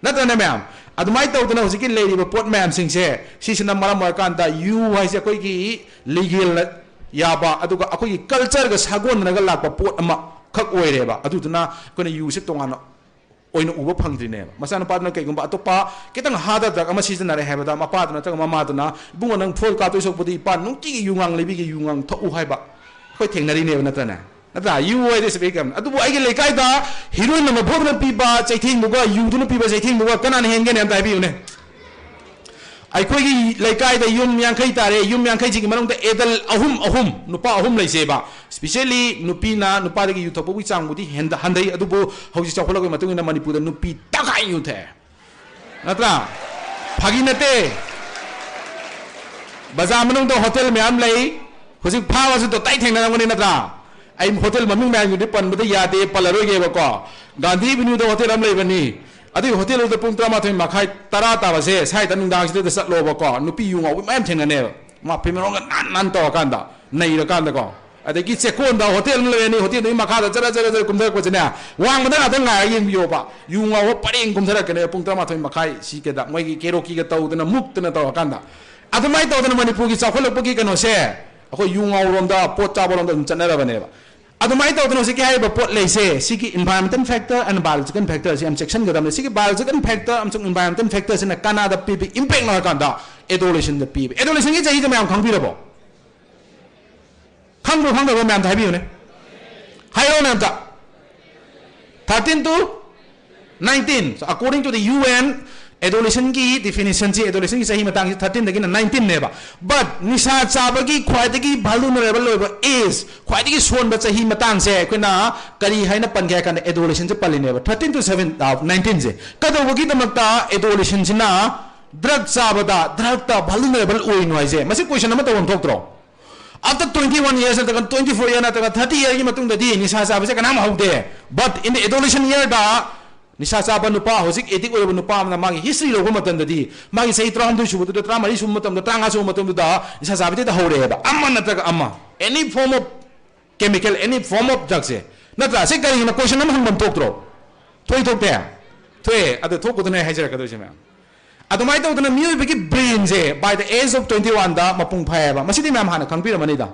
ꯅꯠꯇ꯭ꯔꯅꯦ ꯃꯌꯥꯝ? ꯑꯗꯨꯃꯥꯏꯅ ꯇꯧꯗꯅ ꯍꯧꯖꯤꯛꯀꯤ ꯂꯩꯔꯤꯕ ꯄꯣꯠ ꯃꯌꯥꯝꯁꯤꯡꯁꯦ, ꯁꯤꯁꯤꯅ ꯃꯔꯝ ꯑꯣꯏꯔꯀꯥꯟꯗ ꯌꯨ ꯍꯥꯏꯁꯦ ꯑꯩꯈꯣꯏꯒꯤ legal ꯌꯥꯕ, ꯑꯗꯨꯒ ꯑꯩꯈꯣꯏꯒꯤ cultureꯒ ꯁꯥꯒꯣꯟꯅꯔꯒ ꯂꯥꯛꯄ ꯄꯣꯠ ꯑꯃꯈꯛ ꯑꯣꯏꯔꯦꯕ꯫ ꯑꯗꯨꯗꯨꯅ ꯑꯩꯈꯣꯏꯅ ꯌꯨꯁꯦ ꯇꯣꯉꯥꯟꯅ ꯑꯣꯏꯅ ꯎꯕ ꯐꯪꯗ꯭ꯔꯤꯅꯦꯕ꯫ ꯃꯆꯥꯅꯨꯄꯥꯗꯨꯅ ꯀꯩꯒꯨꯝꯕ ꯑꯇꯣꯞꯄ ꯈꯤꯇꯪ harder drug ꯑꯃ ꯁꯤꯖꯤꯟꯅꯔꯦ ꯍꯥꯏꯕꯗ, ꯃꯄꯥꯗꯨ ꯅꯠꯇ꯭ꯔꯒ ꯃꯃꯥꯗꯨꯅ, "ꯏꯕꯨꯡꯉꯣ, ꯅꯪ ꯐꯣꯜ ꯀꯥꯞꯇꯣꯏ ꯁꯔꯨꯛꯄꯨꯗꯤ, ꯏꯄꯥ ꯅꯨꯡꯇꯤꯒꯤ ꯌꯨꯉꯥꯡ ꯂꯩꯕꯤꯒꯦ, ꯌꯨꯉꯥꯡ ꯊꯛꯎ" ꯍꯥꯏꯕ ꯑꯩꯈꯣꯏ ꯊꯦꯡꯅꯔꯤꯅꯦꯕ, ꯅꯠꯇ꯭ꯔꯅꯦ? ꯅꯠꯇ꯭ꯔꯥ? ꯌꯨ ꯍꯥꯏꯗꯤ ꯁꯤꯕꯤ ꯀꯝ ꯑꯗꯨꯕꯨ ꯑꯩꯒꯤ ꯂꯩꯀꯥꯏꯗ ꯍꯤꯔꯣꯏꯟ ꯑꯃ ꯐꯨꯗꯨꯅ ꯄꯤꯕ ꯆꯩꯊꯦꯡꯗꯨꯒ ꯌꯨꯗꯨꯅ ꯄꯤꯕ ꯆꯩꯊꯦꯡꯗꯨꯒ ꯀꯅꯥꯅ ꯍꯦꯟꯒꯦꯅꯦ ꯑꯝꯇ ꯍꯥꯏꯕꯤꯌꯨꯅꯦ? ꯑꯩꯈꯣꯏꯒꯤ ꯂꯩꯀꯥꯏꯗ ꯌꯨꯝ ꯌꯥꯡꯈꯩ ꯇꯥꯔꯦ, ꯌꯨꯝ ꯌꯥꯡꯈꯩꯁꯤꯒꯤ ꯃꯅꯨꯡꯗ ꯑꯦꯗꯜ ꯑꯍꯨꯝ ꯑꯍꯨꯝ, ꯅꯨꯄꯥ ꯑꯍꯨꯝ ꯂꯩꯖꯩꯕ꯫ ꯁ꯭ꯄꯤꯁꯦꯜꯂꯤ ꯅꯨꯄꯤꯅ, ꯅꯨꯄꯥꯗꯒꯤ ꯌꯨ ꯊꯛꯄꯒꯤ ꯆꯥꯡꯕꯨꯗꯤ ꯍꯦꯟꯗ- ꯍꯟꯊꯩ, ꯑꯗꯨꯕꯨ ꯍꯧꯖꯤꯛ ꯆꯥꯎꯈꯠꯂꯛꯄꯒꯤ ꯃꯇꯨꯡ ꯏꯟꯅ ꯃꯅꯤꯄꯨꯔꯗ ꯅꯨꯄꯤ ꯇꯪꯈꯥꯏ ꯌꯨ ꯊꯛꯑꯦ꯫ ꯅꯠꯇ꯭ꯔꯥ? ꯐꯥꯒꯤ ꯅꯠꯇꯦ꯫ ꯕꯖꯥꯔ ꯃꯅꯨꯡꯗ ꯍꯣꯇꯦꯜ ꯃꯌꯥꯝ ꯂꯩ꯫ ꯍꯧꯖꯤꯛ ꯐꯥꯕꯁꯨ ꯇꯣꯇꯥꯏ ꯊꯦꯡꯅꯔꯝꯒꯅꯤ, ꯅꯠꯇ꯭ꯔꯥ? ꯑꯩ ꯍꯣꯇꯦꯜ ꯃꯃꯤꯡ ꯃꯌꯥꯝꯗꯨꯗꯤ ꯄꯟꯕꯗ ꯌꯥꯗꯦ, ꯄꯜꯂꯔꯣꯏꯒꯦꯕꯀꯣ꯫ ꯒꯥꯟꯙꯤ ꯑꯦꯚꯦꯅ꯭ꯌꯨꯗ ꯍꯣꯇꯦꯜ ꯑꯃ ꯂꯩꯕꯅꯤ꯫ ꯑꯗꯨꯒꯤ ꯍꯣꯇꯦꯜꯗꯨꯗ ꯄꯨꯡ ꯇꯔꯥꯃꯥꯊꯣꯏ ꯃꯈꯥꯏ, ꯇꯔꯥ ꯇꯥꯕꯁꯦ, ꯁ꯭ꯋꯥꯏꯗ ꯅꯨꯡꯗꯥꯡꯁꯤꯗ ꯆꯠꯂꯣꯕꯀꯣ, ꯅꯨꯄꯤ ꯌꯨ ꯉꯥꯎꯕꯤ ꯃꯌꯥꯝ ꯊꯦꯡꯅꯅꯦꯕ꯫ ꯃꯥ ꯐꯤꯃꯔꯣꯟꯒ ꯅꯥꯟ ꯅꯥꯟ ꯇꯧꯔꯀꯥꯟꯗ, ꯅꯩꯔꯀꯥꯟꯗꯀꯣ꯫ ꯑꯗꯒꯤ ꯆꯦꯛꯀꯣꯟꯗ ꯍꯣꯇꯦꯜ ꯑꯃ ꯂꯩꯔꯅꯤ, ꯍꯣꯇꯦꯜꯗꯨꯒꯤ ꯃꯈꯥꯗ ꯖꯔ ꯖꯔ ꯖꯔ ꯀꯨꯝꯊꯔꯛꯄꯁꯤꯅꯦ, ꯋꯥꯡꯃꯗ ꯉꯥꯛꯇ ꯉꯥꯏꯔꯒ ꯌꯦꯡꯕꯤꯌꯣꯕ꯫ ꯌꯨ ꯉꯥꯎꯕ ꯄꯔꯦꯡ ꯀꯨꯝꯊꯔꯛꯀꯅꯦꯕ ꯄꯨꯡ ꯇꯔꯥꯃꯥꯊꯣꯏ ꯃꯈꯥꯏ ꯁꯤꯒꯗ, ꯃꯣꯏꯒꯤ ꯀꯦꯔꯣꯀꯤꯒ ꯇꯧꯗꯅ, ꯃꯨꯛꯇꯅ ꯇꯧꯔꯀꯥꯟꯗ꯫ ꯑꯗꯨꯃꯥꯏꯅ ꯇꯧꯗꯅ ꯃꯅꯤꯄꯨꯔꯒꯤ ꯆꯥꯎꯈꯠꯂꯛꯄꯒꯤ ꯀꯩꯅꯣꯁꯦ ꯑꯩꯈꯣꯏ ꯌꯨ ꯉꯥꯎꯔꯣꯝꯗ, ꯄꯣꯠ ꯆꯥꯕꯔꯣꯝꯗ ꯑꯗꯨꯝ ꯆꯠꯅꯔꯕꯅꯦꯕ꯫ ꯑꯗꯨꯃꯥꯏꯅ ꯇꯧꯗꯅ ꯍꯧꯖꯤꯛꯀꯤ ꯍꯥꯏꯔꯤꯕ ꯄꯣꯠ ꯂꯩꯁꯦ, ꯁꯤꯒꯤ environmental factor and biological factor ꯁꯤ ꯌꯥꯝ ꯆꯦꯛꯁꯤꯟꯒꯗꯕꯅꯤ꯫ ꯁꯤꯒꯤ biological factor ꯑꯃꯁꯨꯡ environmental factor ꯁꯤꯅ ꯀꯅꯥꯗ ꯄꯤꯕ impact ꯅꯣ ꯍꯥꯏ ꯀꯥꯟꯗ adolescent ꯗ ꯄꯤꯕ꯫ Adolescent ꯒꯤ ꯆꯍꯤꯗ ꯃꯌꯥꯝ ꯈꯪꯕꯤꯔꯕꯣ? ꯈꯪꯕ꯭ꯔꯣ ꯈꯪꯗꯕ꯭ꯔꯣ ꯃꯌꯥꯝꯗ ꯍꯥꯏꯕꯤꯌꯨꯅꯦ꯫ ꯍꯥꯏꯔꯛꯑꯣꯅꯦ ꯑꯝꯇ꯫ Thirteen to nineteen꯫ So, according to the U N, adolescent ꯀꯤ definition ꯁꯤ, adolescent ꯀꯤ ꯆꯍꯤ ꯃꯇꯥꯡꯁꯤ thirteen ꯗꯒꯤꯅ nineteen ꯅꯦꯕ꯫ But ꯅꯤꯁꯥ ꯆꯥꯕꯒꯤ ꯈ꯭ꯋꯥꯏꯗꯒꯤ vulnerable ꯑꯣꯏꯕ age, ꯈ꯭ꯋꯥꯏꯗꯒꯤ ꯁꯣꯟꯕ ꯆꯍꯤ ꯃꯇꯥꯡꯁꯦ ꯑꯩꯈꯣꯏꯅ ꯀꯔꯤ ꯍꯥꯏꯅ ꯄꯟꯒꯦ ꯍꯥꯏ ꯀꯥꯟꯗ adolescent say ꯄꯜꯂꯤꯅꯦꯕ, thirteen to seven, ꯑ, nineteen ꯁꯦ꯫ ꯀꯩꯗꯧꯕꯒꯤꯗꯃꯛꯇ adolescent ꯁꯤꯅ drug ꯆꯥꯕꯗ, drug ꯇ vulnerable ꯑꯣꯏꯅꯣ ꯍꯥꯏꯁꯦ? ꯃꯁꯤ question ꯑꯃ ꯇꯧꯐꯝ ꯊꯣꯛꯇ꯭ꯔꯣ? After twenty one years ꯅꯠꯇ꯭ꯔꯒ twenty four year ꯅꯠꯇ꯭ꯔꯒ thirty year ꯒꯤ ꯃꯇꯨꯡꯗꯗꯤ ꯅꯤꯁꯥ ꯆꯥꯕꯁꯦ ꯀꯅꯥꯝ ꯍꯧꯗꯦ꯫ But in the adolescent year ꯗ ꯅꯤꯁꯥ ꯆꯥꯕ ꯅꯨꯄꯥ, ꯍꯧꯖꯤꯛ addict ꯑꯣꯏꯔꯕ ꯅꯨꯄꯥ ꯑꯃꯅ ꯃꯥꯒꯤ history ꯂꯧꯕ ꯃꯇꯝꯗꯗꯤ, ꯃꯥꯒꯤ ꯆꯍꯤ ꯇꯔꯥꯍꯨꯝꯗꯣꯏ ꯁꯨꯕꯗꯨꯗ, ꯇꯔꯥꯃꯔꯤ ꯁꯨꯕ ꯃꯇꯝꯗ, ꯇꯔꯥꯃꯉꯥ ꯁꯨꯕ ꯃꯇꯝꯗꯨꯗ ꯅꯤꯁꯥ ꯆꯥꯕꯗꯤ ꯍꯦꯛꯇ ꯍꯧꯔꯛꯑꯦꯕ, ꯑꯃ ꯅꯠꯇ꯭ꯔꯒ ꯑꯃ, any form of chemical, any form of drug ꯁꯦ꯫ ꯅꯠꯇ꯭ꯔꯥ? ꯁꯤ ꯀꯔꯤꯒꯤꯅꯣ? Question ꯑꯃ ꯍꯪꯐꯝ ꯊꯣꯛꯇ꯭ꯔꯣ? ꯊꯣꯛꯏ ꯊꯣꯛꯇꯦ? ꯊꯣꯛꯑꯦ꯫ ꯑꯗꯨ ꯊꯣꯛꯄꯗꯨꯅ ꯑꯩ ꯍꯥꯏꯖꯔꯛꯀꯗꯣꯏꯁꯦ ꯃꯌꯥꯝ꯫ ꯑꯗꯨꯃꯥꯏꯅ ꯇꯧꯗꯅ ꯃꯤꯑꯣꯏꯕꯒꯤ brain say by the age of twenty one ꯗ ꯃꯄꯨꯡ ꯐꯥꯏꯌꯦꯕ꯫ ꯃꯁꯤꯗꯤ ꯃꯌꯥꯝ ꯍꯥꯟꯅ ꯈꯪꯕꯤꯔꯝꯃꯅꯤꯗ꯫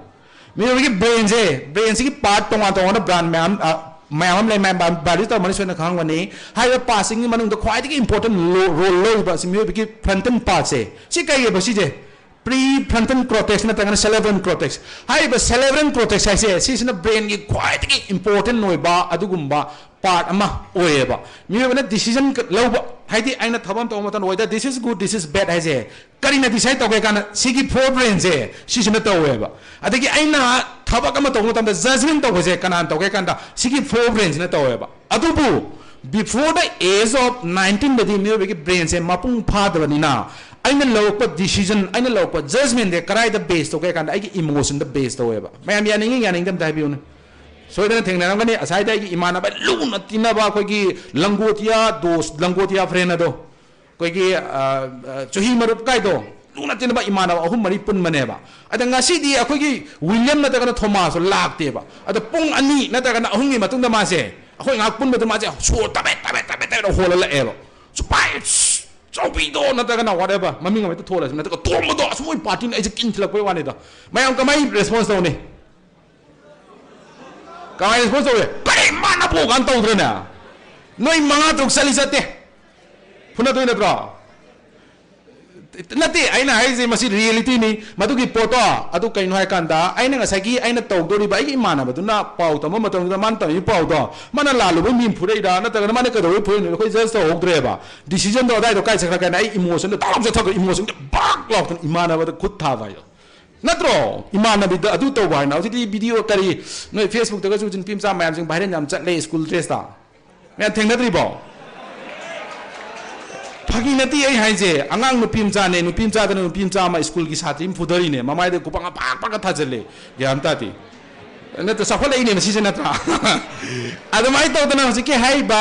ꯃꯤꯑꯣꯏꯕꯒꯤ brain ꯁꯦ, brain ꯁꯤꯒꯤ part ꯇꯣꯉꯥꯟ ꯇꯣꯉꯥꯟꯕ brand ꯃꯌꯥꯝ, ꯑ, ꯃꯌꯥꯝ ꯑꯃ ꯂꯩ, ꯃꯌꯥꯝ ꯕꯥ-, ꯕꯥꯔꯤ ꯇꯧꯔꯝꯃꯅꯤ, ꯁꯣꯏꯗꯅ ꯈꯪꯉꯝꯒꯅꯤ꯫ ꯍꯥꯏꯔꯤꯕ parts ꯁꯤꯡꯒꯤ ꯃꯅꯨꯡꯗ ꯈ꯭ꯋꯥꯏꯗꯒꯤ important ꯂꯣ-, role ꯂꯧꯔꯤꯕ ꯑꯁꯤ ꯃꯤꯑꯣꯏꯕꯒꯤ frontal part ꯁꯦ꯫ ꯁꯤ ꯀꯩꯑꯕ ꯁꯤꯁꯦ? Prefrontal cortex ꯅꯠꯇ꯭ꯔꯒꯅ cerebral cortex꯫ ꯍꯥꯏꯔꯤꯕ cerebral cortex ꯍꯥꯏꯁꯦ ꯁꯤꯁꯤꯅ brainꯒꯤ ꯈ꯭ꯋꯥꯏꯗꯒꯤ important ꯑꯣꯏꯕ ꯑꯗꯨꯒꯨꯝꯕ part ꯑꯃ ꯑꯣꯏꯌꯦꯕ꯫ ꯃꯤꯑꯣꯏꯕꯅ decision ꯂꯧꯕ, ꯍꯥꯏꯗꯤ ꯑꯩꯅ ꯊꯕꯛ ꯑꯃ ꯇꯧꯕ ꯃꯇꯝꯗ whether this is good, this is bad ꯍꯥꯏꯁꯦ ꯀꯔꯤꯅ decide ꯇꯧꯒꯦ ꯀꯥꯟꯗ ꯁꯤꯒꯤ forebrainꯁꯦ ꯁꯤꯁꯤꯅ ꯇꯧꯋꯦꯕ꯫ ꯑꯗꯒꯤ ꯑꯩꯅ ꯊꯕꯛ ꯑꯃ ꯇꯧꯕ ꯃꯇꯝꯗ judgment ꯇꯧꯕꯁꯦ ꯀꯅꯥꯅ ꯇꯧꯒꯦ ꯀꯥꯟꯗ ꯁꯤꯒꯤ forebrainꯁꯤꯅ ꯇꯧꯋꯦꯕ꯫ ꯑꯗꯨꯕꯨ before the age of nineteenꯗꯗꯤ ꯃꯤꯑꯣꯏꯕꯒꯤ brainꯁꯦ ꯃꯄꯨꯡ ꯐꯥꯗꯕꯅꯤꯅ ꯑꯩꯅ ꯂꯧꯔꯛꯄ decision, ꯑꯩꯅ ꯂꯧꯔꯛꯄ judgmentꯁꯦ ꯀꯗꯥꯏꯗ base ꯇꯧꯒꯦ ꯍꯥꯏ ꯀꯥꯟꯗ ꯑꯩꯒꯤ emotionꯗ base ꯇꯧꯋꯦꯕ꯫ ꯃꯌꯥꯝ ꯌꯥꯅꯤꯡꯉꯤ ꯌꯥꯅꯤꯡꯗꯦ ꯑꯝꯇ ꯍꯥꯏꯕꯤꯌꯨꯅꯦ꯫ ꯁꯣꯏꯗꯅ ꯊꯦꯡꯅꯔꯝꯒꯅꯤ, ꯉꯁꯥꯏꯗ ꯑꯩꯒꯤ ꯏꯃꯥꯟꯅꯕ ꯂꯨꯅ ꯇꯤꯟꯅꯕ ꯑꯩꯈꯣꯏꯒꯤ ꯂꯪꯒꯣꯇꯤꯌꯥ ꯗꯣꯁ, ꯂꯪꯒꯣꯇꯤꯌꯥ friend ꯑꯗꯣ, ꯑꯩꯈꯣꯏꯒꯤ, ꯑ, ꯑ, ꯆꯨꯍꯤ ꯃꯔꯨꯞ ꯀꯥꯏꯗꯣ, ꯂꯨꯅ ꯇꯤꯟꯅꯕ ꯏꯃꯥꯟꯅꯕ ꯑꯍꯨꯝ ꯃꯔꯤ ꯄꯨꯟꯕꯅꯦꯕ꯫ ꯑꯗ ꯉꯁꯤꯗꯤ ꯑꯩꯈꯣꯏꯒꯤ ꯋꯤꯂꯤꯌꯝ ꯅꯠꯇ꯭ꯔꯒꯅ ꯊꯣꯃꯥꯁꯇꯣ ꯂꯥꯛꯇꯦꯕ꯫ ꯑꯗ ꯄꯨꯡ ꯑꯅꯤ ꯅꯠꯇ꯭ꯔꯒꯅ ꯑꯍꯨꯝꯒꯤ ꯃꯇꯨꯡꯗ ꯃꯥꯁꯦ, ꯑꯩꯈꯣꯏ ꯉꯥꯏꯍꯥꯛ ꯄꯨꯟꯕꯗ ꯃꯥꯁꯦ ꯁꯣꯔ ꯇꯕꯦꯠ ꯇꯕꯦꯠ ꯇꯕꯦꯠ ꯇꯕꯦꯠ ꯍꯣꯜꯂ ꯂꯥꯛꯑꯦꯕ꯫ "ꯁꯨꯄꯥꯏ, ꯁ-, ꯆꯧꯕꯤꯗꯣ" ꯅꯠꯇ꯭ꯔꯒꯅ whatever ꯃꯃꯤꯡ ꯑꯃ ꯍꯦꯛꯇ ꯊꯣꯜꯂꯁꯤ, ꯅꯠꯇ꯭ꯔꯒ "ꯇꯣꯝꯕꯗꯣ", ꯑꯁ, ꯃꯣꯏ partyꯅ ꯑꯩꯁꯦ ꯀꯤꯟ ꯊꯤꯜꯂꯛꯄꯩ ꯋꯥꯅꯤꯗ꯫ ꯃꯌꯥꯝ ꯀꯃꯥꯏꯅ response ꯇꯧꯅꯤ? ꯀꯃꯥꯏꯅ response ꯇꯧꯋꯦ? "ꯀꯔꯤ ꯃꯥꯅꯕꯨ?" ꯀꯥꯟ ꯇꯧꯗ꯭ꯔꯅꯦ? ꯅꯣꯏ ꯃꯉꯥ ꯇꯔꯨꯛ ꯆꯠꯂꯤ ꯆꯠꯇꯦ? ꯐꯨꯅꯗꯣꯏ ꯅꯠꯇ꯭ꯔꯣ? ꯅꯠꯇꯦ, ꯑꯩꯅ ꯍꯥꯏꯔꯤꯁꯦ ꯃꯁꯤ realityꯅꯤ꯫ ꯃꯗꯨꯒꯤ ꯄꯣꯠꯇꯣ ꯑꯗꯨ ꯀꯩꯅꯣ ꯍꯥꯏ ꯀꯥꯟꯗ, ꯑꯩꯅ ꯉꯁꯥꯏꯒꯤ ꯑꯩꯅ ꯇꯧꯗꯣꯔꯤꯕ ꯑꯩꯒꯤ ꯏꯃꯥꯟꯅꯕꯗꯨꯅ ꯄꯥꯎ ꯇꯝꯕ ꯃꯇꯝꯗꯨꯗ ꯃꯥꯅ ꯇꯝꯃꯤꯕ ꯄꯥꯎꯗꯣ, ꯃꯥꯅ ꯂꯥꯜꯂꯨꯕꯩ ꯃꯤ ꯐꯨꯔꯛꯏꯔꯥ ꯅꯠꯇ꯭ꯔꯒꯅ ꯃꯥꯅ ꯀꯩꯗꯧꯕꯩ ꯐꯨꯔꯛꯏꯅꯣ ꯑꯩꯈꯣꯏ judge ꯇꯧꯍꯧꯗ꯭ꯔꯦꯕ꯫ Decisionꯗꯣ ꯑꯗꯥꯏꯗꯣ ꯀꯥꯏ ꯆꯠꯈ꯭ꯔ ꯀꯥꯟꯗ ꯑꯩ emotionꯗ ꯇꯥꯛ ꯂꯥꯎ ꯆꯠꯊꯈ꯭ꯔꯦ, emotionꯗ ꯕꯛ ꯂꯥꯎꯗꯅ ꯏꯃꯥꯟꯅꯕꯗ ꯈꯨꯠ ꯊꯥꯕ ꯍꯥꯏꯗꯣ꯫ ꯅꯠꯇ꯭ꯔꯣ? ꯏꯃꯥꯟꯅꯕꯤꯗ ꯑꯗꯨ ꯇꯧꯕ ꯍꯥꯏꯅ ꯍꯧꯖꯤꯛꯇꯤ video ꯀꯔꯤ, ꯅꯣꯏ Facebookꯇꯒꯁꯨ ꯍꯧꯖꯤꯛ ꯅꯨꯄꯤ ꯃꯆꯥ ꯃꯌꯥꯝꯁꯤꯡ viral ꯌꯥꯝ ꯆꯠꯂꯦ, school dressꯇ꯫ ꯃꯌꯥꯝ ꯊꯦꯡꯅꯗ꯭ꯔꯤꯕꯣ? ꯐꯥꯒꯤ ꯅꯠꯇꯦ ꯑꯩ ꯍꯥꯏꯁꯦ, ꯑꯉꯥꯡ ꯅꯨꯄꯤ ꯃꯆꯥꯅꯦ, ꯅꯨꯄꯤ ꯃꯆꯥꯗꯅ ꯅꯨꯄꯤ ꯃꯆꯥ ꯑꯃ schoolꯒꯤ ꯁꯥꯇ꯭ꯔꯤ ꯑꯃ ꯐꯨꯗꯔꯤꯅꯦ, ꯃꯃꯥꯏꯗ ꯈꯨꯄꯥꯛ ꯑꯄꯥꯛꯄꯒ ꯊꯥꯖꯤꯜꯂꯦ, ꯒ꯭ꯌꯥꯟ ꯇꯥꯗꯦ꯫ ꯅꯠꯇ꯭ꯔ ꯆꯥꯎꯈꯠꯂꯛꯏꯅꯦ ꯃꯁꯤꯁꯦ, ꯅꯠꯇ꯭ꯔꯥ? ꯑꯗꯨꯃꯥꯏꯅ ꯇꯧꯗꯅ ꯍꯧꯖꯤꯛꯀꯤ ꯍꯥꯏꯔꯤꯕ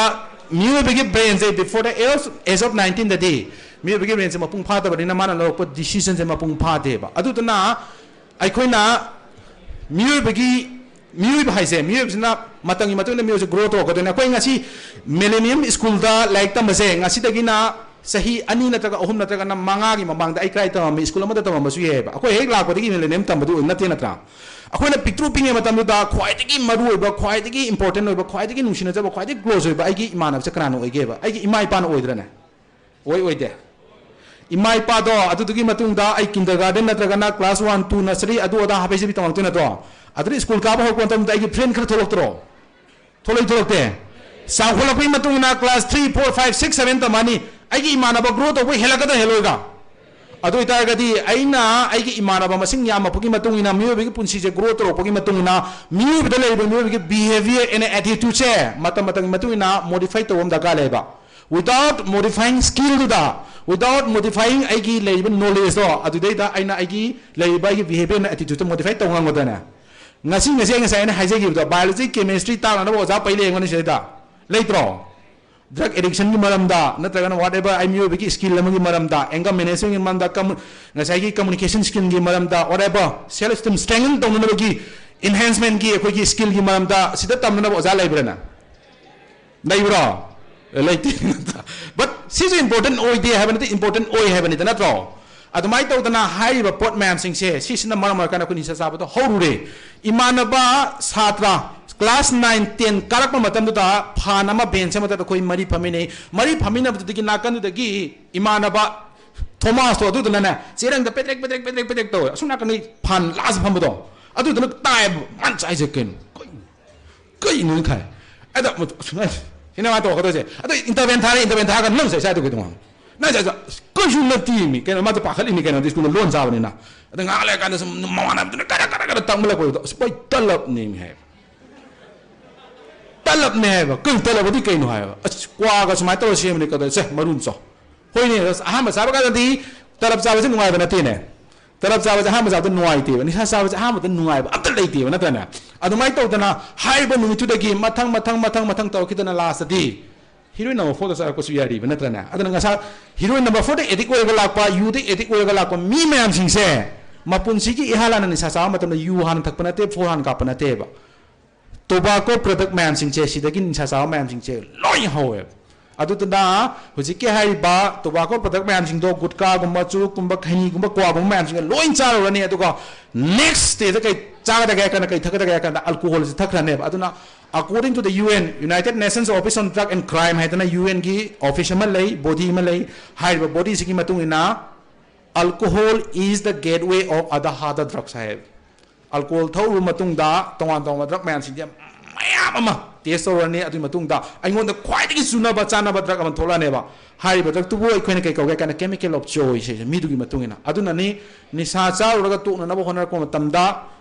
ꯃꯤꯑꯣꯏꯕꯒꯤ brainꯁꯦ before the age, age of nineteenꯗꯗꯤ ꯃꯤꯑꯣꯏꯕꯒꯤ brainꯁꯦ ꯃꯄꯨꯡ ꯐꯥꯗꯕꯅꯤꯅ ꯃꯥꯅ ꯂꯧꯔꯛꯄ decisionꯁꯦ ꯃꯄꯨꯡ ꯐꯥꯗꯦꯕ꯫ ꯑꯗꯨꯗꯨꯅ ꯑꯩꯈꯣꯏꯅ ꯃꯤꯑꯣꯏꯕꯒꯤ, ꯃꯤꯑꯣꯏꯕ ꯍꯥꯏꯁꯦ, ꯃꯤꯑꯣꯏꯕꯁꯤꯅ ꯃꯇꯝꯒꯤ ꯃꯇꯨꯡ ꯏꯟꯅ ꯃꯤꯑꯣꯏꯕꯁꯤ grow ꯇꯧꯔꯛꯀꯗꯣꯏꯅꯦ꯫ ꯑꯩꯈꯣꯏ ꯉꯁꯤ Millennium Schoolꯗ ꯂꯥꯏꯔꯤꯛ ꯇꯝꯕꯁꯦ ꯉꯁꯤꯗꯒꯤꯅ ꯆꯍꯤ ꯑꯅꯤ ꯅꯠꯇ꯭ꯔꯒ ꯑꯍꯨꯝ ꯅꯠꯇ꯭ꯔꯒꯅ ꯃꯉꯥꯒꯤ ꯃꯃꯥꯡꯗ ꯑꯩ ꯀꯗꯥꯏ ꯇꯝꯃꯝꯃꯤ? School ꯑꯃꯗ ꯇꯝꯃꯝꯕꯁꯨ ꯌꯥꯏꯑꯕ꯫ ꯑꯩꯈꯣꯏ ꯍꯦꯛ ꯂꯥꯛꯄꯗꯒꯤ Millennium ꯇꯝꯕꯗꯨ ꯅꯠꯇꯦ, ꯅꯠꯇ꯭ꯔꯥ? ꯑꯩꯈꯣꯏꯅ ꯄꯤꯛꯇ꯭ꯔꯨ ꯄꯤꯛꯉꯩ ꯃꯇꯝꯗꯨꯗ ꯈ꯭ꯋꯥꯏꯗꯒꯤ ꯃꯔꯨ ꯑꯣꯏꯕ, ꯈ꯭ꯋꯥꯏꯗꯒꯤ important ꯑꯣꯏꯕ, ꯈ꯭ꯋꯥꯏꯗꯒꯤ ꯅꯨꯡꯁꯤꯅꯖꯕ, ꯈ꯭ꯋꯥꯏꯗꯒꯤ close ꯑꯣꯏꯕ ꯑꯩꯒꯤ ꯏꯃꯥꯟꯅꯕꯁꯦ ꯀꯅꯥꯅ ꯑꯣꯏꯒꯦꯕ? ꯑꯩꯒꯤ ꯏꯃꯥ ꯏꯄꯥꯅ ꯑꯣꯏꯗ꯭ꯔꯅꯦ? ꯑꯣꯏ, ꯑꯣꯏꯗꯦ? ꯏꯃꯥ ꯏꯄꯥꯗꯣ ꯑꯗꯨꯗꯨꯒꯤ ꯃꯇꯨꯡꯗ ꯑꯩ ꯀꯤꯟꯗꯔ ꯒꯥꯔꯗꯦꯟ ꯅꯠꯇ꯭ꯔꯒꯅ ꯀ꯭ꯂꯥꯁ ꯋꯥꯟ ꯇꯨ ꯅꯁꯔꯤ ꯑꯗꯨ ꯑꯗꯥ ꯍꯥꯞꯄꯩꯁꯤꯕꯤ ꯇꯝꯃꯛꯇꯣꯏ ꯅꯠꯇ꯭ꯔꯣ? ꯑꯗꯨꯗꯤ ꯁ꯭ꯀꯨꯜ ꯀꯥꯕ ꯍꯧꯔꯛꯄ ꯃꯇꯝꯗ ꯑꯩꯒꯤ ꯐ꯭ꯔꯦꯟ ꯈꯔ ꯊꯣꯛꯂꯛꯇ꯭ꯔꯣ? ꯊꯣꯛꯂꯛꯏ ꯊꯣꯛꯂꯛꯇꯦ? ꯆꯥꯎꯈꯠꯂꯛꯄꯒꯤ ꯃꯇꯨꯡ ꯏꯟꯅ class three four five six seven ꯇꯝꯃꯛꯑꯅꯤ꯫ ꯑꯩꯒꯤ ꯏꯃꯥꯟꯅꯕ ꯒ꯭ꯔꯣ ꯇꯧꯕ ꯍꯦꯜꯂꯛꯀꯗ꯭ꯔꯥ ꯍꯦꯜꯂꯣꯏꯗ꯭ꯔꯥ? ꯑꯗꯨ ꯑꯣꯏꯇꯥꯔꯒꯗꯤ ꯑꯩꯅ ꯑꯩꯒꯤ ꯏꯃꯥꯟꯅꯕ ꯃꯁꯤꯡ ꯌꯥꯝꯃꯛꯄꯒꯤ ꯃꯇꯨꯡ ꯏꯟꯅ ꯃꯤꯑꯣꯏꯕꯒꯤ ꯄꯨꯟꯁꯤꯁꯦ ꯒ꯭ꯔꯣ ꯇꯧꯔꯛꯄꯒꯤ ꯃꯇꯨꯡ ꯏꯟꯅ ꯃꯤꯑꯣꯏꯕꯗ ꯂꯩꯔꯤꯕ ꯃꯤꯑꯣꯏꯕꯒꯤ ꯕꯤꯍꯦꯕꯤꯌꯔ ꯑꯦꯟ ꯑꯦꯇꯤꯇ꯭ꯌꯨꯠꯁꯦ ꯃꯇꯝ ꯃꯇꯝꯒꯤ ꯃꯇꯨꯡ ꯏꯟꯅ ꯃꯣꯗꯤꯐꯥꯏ ꯇꯧꯕ ꯑꯃ ꯗꯔꯀꯥꯔ ꯂꯩꯌꯦꯕ꯫ Without modifying skillꯗꯨꯗ, without modifying ꯑꯩꯒꯤ ꯂꯩꯔꯤꯕ ꯅꯣꯂꯦꯖꯇꯣ, ꯑꯗꯨꯗꯩꯗ ꯑꯩꯅ ꯑꯩꯒꯤ ꯂꯩꯔꯤꯕ ꯑꯩꯒꯤ ꯕꯤꯍꯦꯕꯤꯌꯔ ꯑꯦꯟ ꯑꯦꯇꯤꯇ꯭ꯌꯨꯠꯇꯣ ꯃꯣꯗꯤꯐꯥꯏ ꯇꯧꯕ ꯉꯝꯒꯗ꯭ꯔꯅꯦ? ꯉꯁꯤ ꯉꯁꯤ ꯑꯩ ꯉꯁꯥꯏ ꯑꯩꯅ ꯍꯥꯏꯖꯈꯤꯕꯗꯣ, ꯕꯥꯏꯑꯣꯂꯣꯖꯤ, ꯀꯦꯃꯤꯁꯇ꯭ꯔꯤ ꯇꯥꯛꯅꯅꯕ ꯑꯣꯖꯥ ꯄꯩ ꯂꯩꯔꯝꯒꯅꯤ ꯁꯤꯗꯩꯗ꯫ ꯂꯩꯇ꯭ꯔꯣ? ꯗ꯭ꯔꯒ ꯑꯦꯗꯤꯛꯁꯟꯒꯤ ꯃꯔꯝꯗ, ꯅꯠꯇ꯭ꯔꯒꯅ ꯋꯥꯠ ꯑꯦꯕꯔ, ꯑꯩ ꯃꯤꯑꯣꯏꯕꯒꯤ ꯁ꯭ꯀꯤꯜ ꯑꯃꯒꯤ ꯃꯔꯝꯗ, ꯑꯦꯡꯒꯔ ꯃꯦꯅꯦꯖꯃꯦꯟꯒꯤ ꯃꯔꯝꯗ, ꯀꯝꯃꯨ-, ꯉꯁꯥꯏꯒꯤ ꯀꯝꯃꯨꯅꯤꯀꯦꯁꯟ ꯁ꯭ꯀꯤꯜꯒꯤ ꯃꯔꯝꯗ, ꯋꯥꯠ ꯑꯦꯕꯔ, ꯁꯦꯜꯐ ꯏꯁꯇꯤꯝ ꯁ꯭ꯇ꯭ꯔꯦꯡꯊꯟ ꯇꯧꯅꯅꯕꯒꯤ, ꯏꯟꯍꯦꯟꯁꯃꯦꯟꯒꯤ ꯑꯩꯈꯣꯏꯒꯤ ꯁ꯭ꯀꯤꯜꯒꯤ ꯃꯔꯝꯗ ꯁꯤꯗ ꯇꯝꯅꯅꯕ ꯑꯣꯖꯥ ꯂꯩꯕ꯭ꯔꯅ? ꯂꯩꯕ꯭ꯔꯣ? ꯑꯦ, ꯂꯩꯇꯦ꯫ ꯕꯠ ꯁꯤꯁꯨ ꯏꯝꯄꯣꯔꯇꯦꯟ ꯑꯣꯏꯗꯦ ꯍꯥꯏꯕ ꯅꯠꯇꯦ, ꯏꯝꯄꯣꯔꯇꯦꯟ ꯑꯣꯏ ꯍꯥꯏꯕꯅꯤꯗ, ꯅꯠꯇ꯭ꯔꯣ? ꯑꯗꯨꯃꯥꯏꯅ ꯇꯧꯗꯅ ꯍꯥꯏꯔꯤꯕ ꯄꯣꯠ ꯃꯌꯥꯝꯁꯤꯡꯁꯦ, ꯁꯤꯁꯤꯅ ꯃꯔꯝ ꯑꯣꯏꯔꯀꯥꯟꯗ ꯑꯩꯈꯣꯏ ꯅꯤꯁꯥ ꯆꯥꯕꯗꯣ ꯍꯧꯔꯨꯔꯦ꯫ ꯏꯃꯥꯟꯅꯕ ꯁꯥꯇ꯭ꯔ ꯀ꯭ꯂꯥꯁ ꯅꯥꯏꯟ ꯇꯦꯟ ꯀꯥꯔꯛꯄ ꯃꯇꯝꯗꯨꯗ ꯐꯥꯟ ꯑꯃ ꯕꯦꯟꯆ ꯑꯃꯗ ꯑꯩꯈꯣꯏ ꯃꯔꯤ ꯐꯝꯃꯤꯟꯅꯩ꯫ ꯃꯔꯤ ꯐꯝꯃꯤꯟꯅꯕꯗꯨꯗꯒꯤ ꯅꯥꯀꯟꯗꯨꯗꯒꯤ ꯏꯃꯥꯟꯅꯕ ꯊꯣꯃꯥꯁꯇꯣ ꯑꯗꯨꯗꯨꯅꯅꯦ, ꯆꯦꯔꯪꯗ ꯄꯦꯗ꯭ꯔꯦꯛ ꯄꯦꯗ꯭ꯔꯦꯛ ꯄꯦꯗ꯭ꯔꯦꯛ ꯄꯦꯗ꯭ꯔꯦꯛ ꯇꯧꯋꯦ꯫ ꯑꯁꯣꯝ ꯅꯥꯀꯟꯗꯒꯤ ꯐꯥꯟ ꯂꯥꯁ ꯐꯝꯕꯗꯣ, ꯑꯗꯨꯗꯨꯅ ꯇꯥꯏꯕ, ꯃꯥꯅ ꯆꯥꯏꯁꯦ ꯀꯩꯅꯣ? ꯀꯩꯅꯣ? ꯀꯩꯅꯣ ꯈꯥꯏ? ꯑꯗ ꯁꯨꯃꯥꯏꯅ, ꯁꯤꯅ ꯃꯥ ꯇꯧꯔꯛꯀꯗꯣꯏꯁꯦ꯫ ꯑꯗꯣ ꯏꯟꯇꯔꯚꯦꯟ ꯊꯥꯔꯦ, ꯏꯟꯇꯔꯚꯦꯟ ꯊꯥꯔꯒ ꯅꯪ ꯆꯥꯏ ꯆꯥꯏꯗꯣ ꯀꯩꯗꯧꯉꯣ? ꯅꯪ ꯆꯥꯏ ꯆꯥꯏ-, ꯀꯩꯁꯨ ꯅꯠꯇꯦ ꯃꯤ꯫ ꯀꯩꯅꯣ, ꯃꯥꯗꯣ ꯄꯥꯈꯠꯂꯤꯅꯤ ꯀꯩꯅꯣ, ꯑꯗꯨ ꯁ꯭ꯀꯨꯜꯗ ꯂꯣꯟ ꯆꯥꯕꯅꯤꯅ꯫ ꯑꯗ ꯉꯥꯏꯍꯥꯛ ꯂꯩꯔꯀꯥꯟꯗ ꯁꯨꯝ ꯃꯃꯥꯟꯅꯕꯗꯨꯅ ꯀꯔ ꯀꯔ ꯀꯔ ꯇꯛꯃꯜꯂꯛꯄꯗꯨꯗ, "ꯑꯁ, ꯚꯥꯏ, ꯇꯂꯞꯅꯦ ꯃꯤ" ꯍꯥꯏꯕ꯫ "ꯇꯂꯞꯅꯦ" ꯍꯥꯏꯕ꯫ "ꯀꯩꯅꯣ, ꯇꯂꯞ ꯑꯗꯤ ꯀꯩꯅꯣ?" ꯍꯥꯏꯕ꯫ "ꯑꯁ, ꯀ꯭ꯋꯥꯒ ꯁꯨꯃꯥꯏꯅ ꯇꯧꯔ ꯁꯦꯝꯕꯅꯤ" ꯀꯗꯧ-, "ꯁꯦ, ꯃꯔꯨ ꯑꯃ ꯆꯥꯎ"꯫ ꯍꯣꯏꯅꯦ, ꯑꯁ, ꯑꯍꯥꯟꯕ ꯆꯥꯕ ꯀꯥꯟꯗꯗꯤ ꯇꯂꯞ ꯆꯥꯕꯁꯦ ꯅꯨꯡꯉꯥꯏꯕ ꯅꯠꯇꯦꯅꯦ꯫ ꯇꯂꯞ ꯆꯥꯕꯁꯦ ꯑꯍꯥꯟꯕ ꯆꯥꯕꯗ ꯅꯨꯡꯉꯥꯏꯇꯦꯕ꯫ ꯅꯤꯁꯥ ꯆꯥꯕꯁꯦ ꯑꯍꯥꯟꯕꯗ ꯅꯨꯡꯉꯥꯏꯕ ꯑꯝꯇ ꯂꯩꯇꯦꯕ, ꯅꯠꯇ꯭ꯔꯅꯦ? ꯑꯗꯨꯃꯥꯏꯅ ꯇꯧꯗꯅ ꯍꯥꯏꯔꯤꯕ ꯅꯨꯃꯤꯠꯇꯨꯗꯒꯤ ꯃꯊꯪ, ꯃꯊꯪ, ꯃꯊꯪ, ꯃꯊꯪ ꯇꯧꯔꯛꯈꯤꯗꯅ ꯂꯥꯁꯇꯗꯤ ꯍꯤꯔꯣꯏꯟ ꯅꯝꯕꯔ ꯐꯣꯔꯗ ꯆꯥꯔꯛꯄꯁꯨ ꯌꯥꯔꯤꯕ, ꯅꯠꯇ꯭ꯔꯅꯦ? ꯑꯗꯨꯅ ꯉꯁꯥꯏ ꯍꯤꯔꯣꯏꯟ ꯅꯝꯕꯔ ꯐꯣꯔꯗ ꯑꯦꯗꯤꯛ ꯑꯣꯏꯔꯒ ꯂꯥꯛꯄ, ꯌꯨꯗ ꯑꯦꯗꯤꯛ ꯑꯣꯏꯔꯒ ꯂꯥꯛꯄ ꯃꯤ ꯃꯌꯥꯝꯁꯤꯡꯁꯦ ꯃꯄꯨꯟꯁꯤꯒꯤ ꯏꯍꯥꯟ ꯍꯥꯟꯅ ꯅꯤꯁꯥ ꯆꯥꯕ ꯃꯇꯝꯗ ꯌꯨ ꯍꯥꯟꯅ ꯊꯛꯄ ꯅꯠꯇꯦ, ꯐꯣꯔ ꯍꯥꯟꯅ ꯀꯥꯞꯄ ꯅꯠꯇꯦꯕ꯫ ꯇꯣꯕꯥꯀꯣ ꯄ꯭ꯔꯗꯛ ꯃꯌꯥꯝꯁꯤꯡꯁꯦ, ꯁꯤꯗꯒꯤ ꯅꯤꯁꯥ ꯆꯥꯕ ꯃꯌꯥꯝꯁꯤꯡꯁꯦ ꯂꯣꯏ ꯍꯧꯋꯦꯕ꯫ ꯑꯗꯨꯗꯨꯅ ꯍꯧꯖꯤꯛꯀꯤ ꯍꯥꯏꯔꯤꯕ ꯇꯣꯕꯥꯀꯣ ꯄ꯭ꯔꯗꯛ ꯃꯌꯥꯝꯁꯤꯡꯗꯣ, ꯒꯨꯠꯀꯥꯒꯨꯝꯕ, ꯆꯨꯔꯨꯞꯀꯨꯝꯕ, ꯈꯩꯅꯤꯒꯨꯝꯕ, ꯀ꯭ꯋꯥꯒꯨꯝꯕ ꯃꯌꯥꯝꯁꯤꯡꯁꯦ ꯂꯣꯏ ꯆꯥꯔꯨꯔꯅꯤ꯫ ꯑꯗꯨꯒ ꯅꯦꯛꯁ ꯗꯦꯗ ꯀꯩ ꯆꯥꯒꯗꯒꯦ ꯍꯥꯏ ꯀꯥꯟꯗ, ꯀꯩ ꯊꯛꯀꯗꯒꯦ ꯍꯥꯏ ꯀꯥꯟꯗ, ꯑꯜꯀꯣꯍꯣꯜꯁꯦ ꯊꯛꯈ꯭ꯔꯅꯦꯕ꯫ ꯑꯗꯨꯅ According to the U N, United Nations Office on Drug and Crime ꯍꯥꯏꯗꯅ UN ꯒꯤ office ꯑꯃ ꯂꯩ, body ꯑꯃ ꯂꯩ꯫ ꯍꯥꯏꯔꯤꯕ body ꯁꯤꯒꯤ ꯃꯇꯨꯡ ꯏꯟꯅ, "Alcohol is the gateway of other harder drugs" high. Alcohol ꯊꯛꯎꯔꯕ ꯃꯇꯨꯡꯗ ꯇꯣꯉꯥꯟ ꯇꯣꯉꯥꯟꯕ drug ꯃꯌꯥꯝꯁꯤꯡꯁꯦ ꯃꯌꯥꯝ ꯑꯃ test ꯇꯧꯔꯅꯤ꯫ ꯑꯗꯨꯒꯤ ꯃꯇꯨꯡꯗ ꯑꯩꯉꯣꯟꯗ ꯈ꯭ꯋꯥꯏꯗꯒꯤ ꯆꯨꯅꯕ ꯆꯥꯅꯕ drug ꯑꯃ ꯊꯣꯛꯂꯛꯑꯅꯦꯕ꯫ ꯍꯥꯏꯔꯤꯕ drug ꯇꯨꯕꯨ ꯑꯩꯈꯣꯏꯅ ꯀꯩ ꯀꯧꯒꯦ ꯍꯥꯏ ꯀꯥꯟꯗ chemical of choice ꯍꯥꯏꯁꯦ, ꯃꯤꯗꯨꯒꯤ ꯃꯇꯨꯡ ꯏꯟꯅ꯫ ꯑꯗꯨꯅꯅꯤ ꯅꯤꯁꯥ ꯆꯥꯔꯨꯔꯒ ꯇꯣꯛꯅꯅꯕ ꯍꯣꯠꯅꯔꯛꯄ ꯃꯇꯝꯗ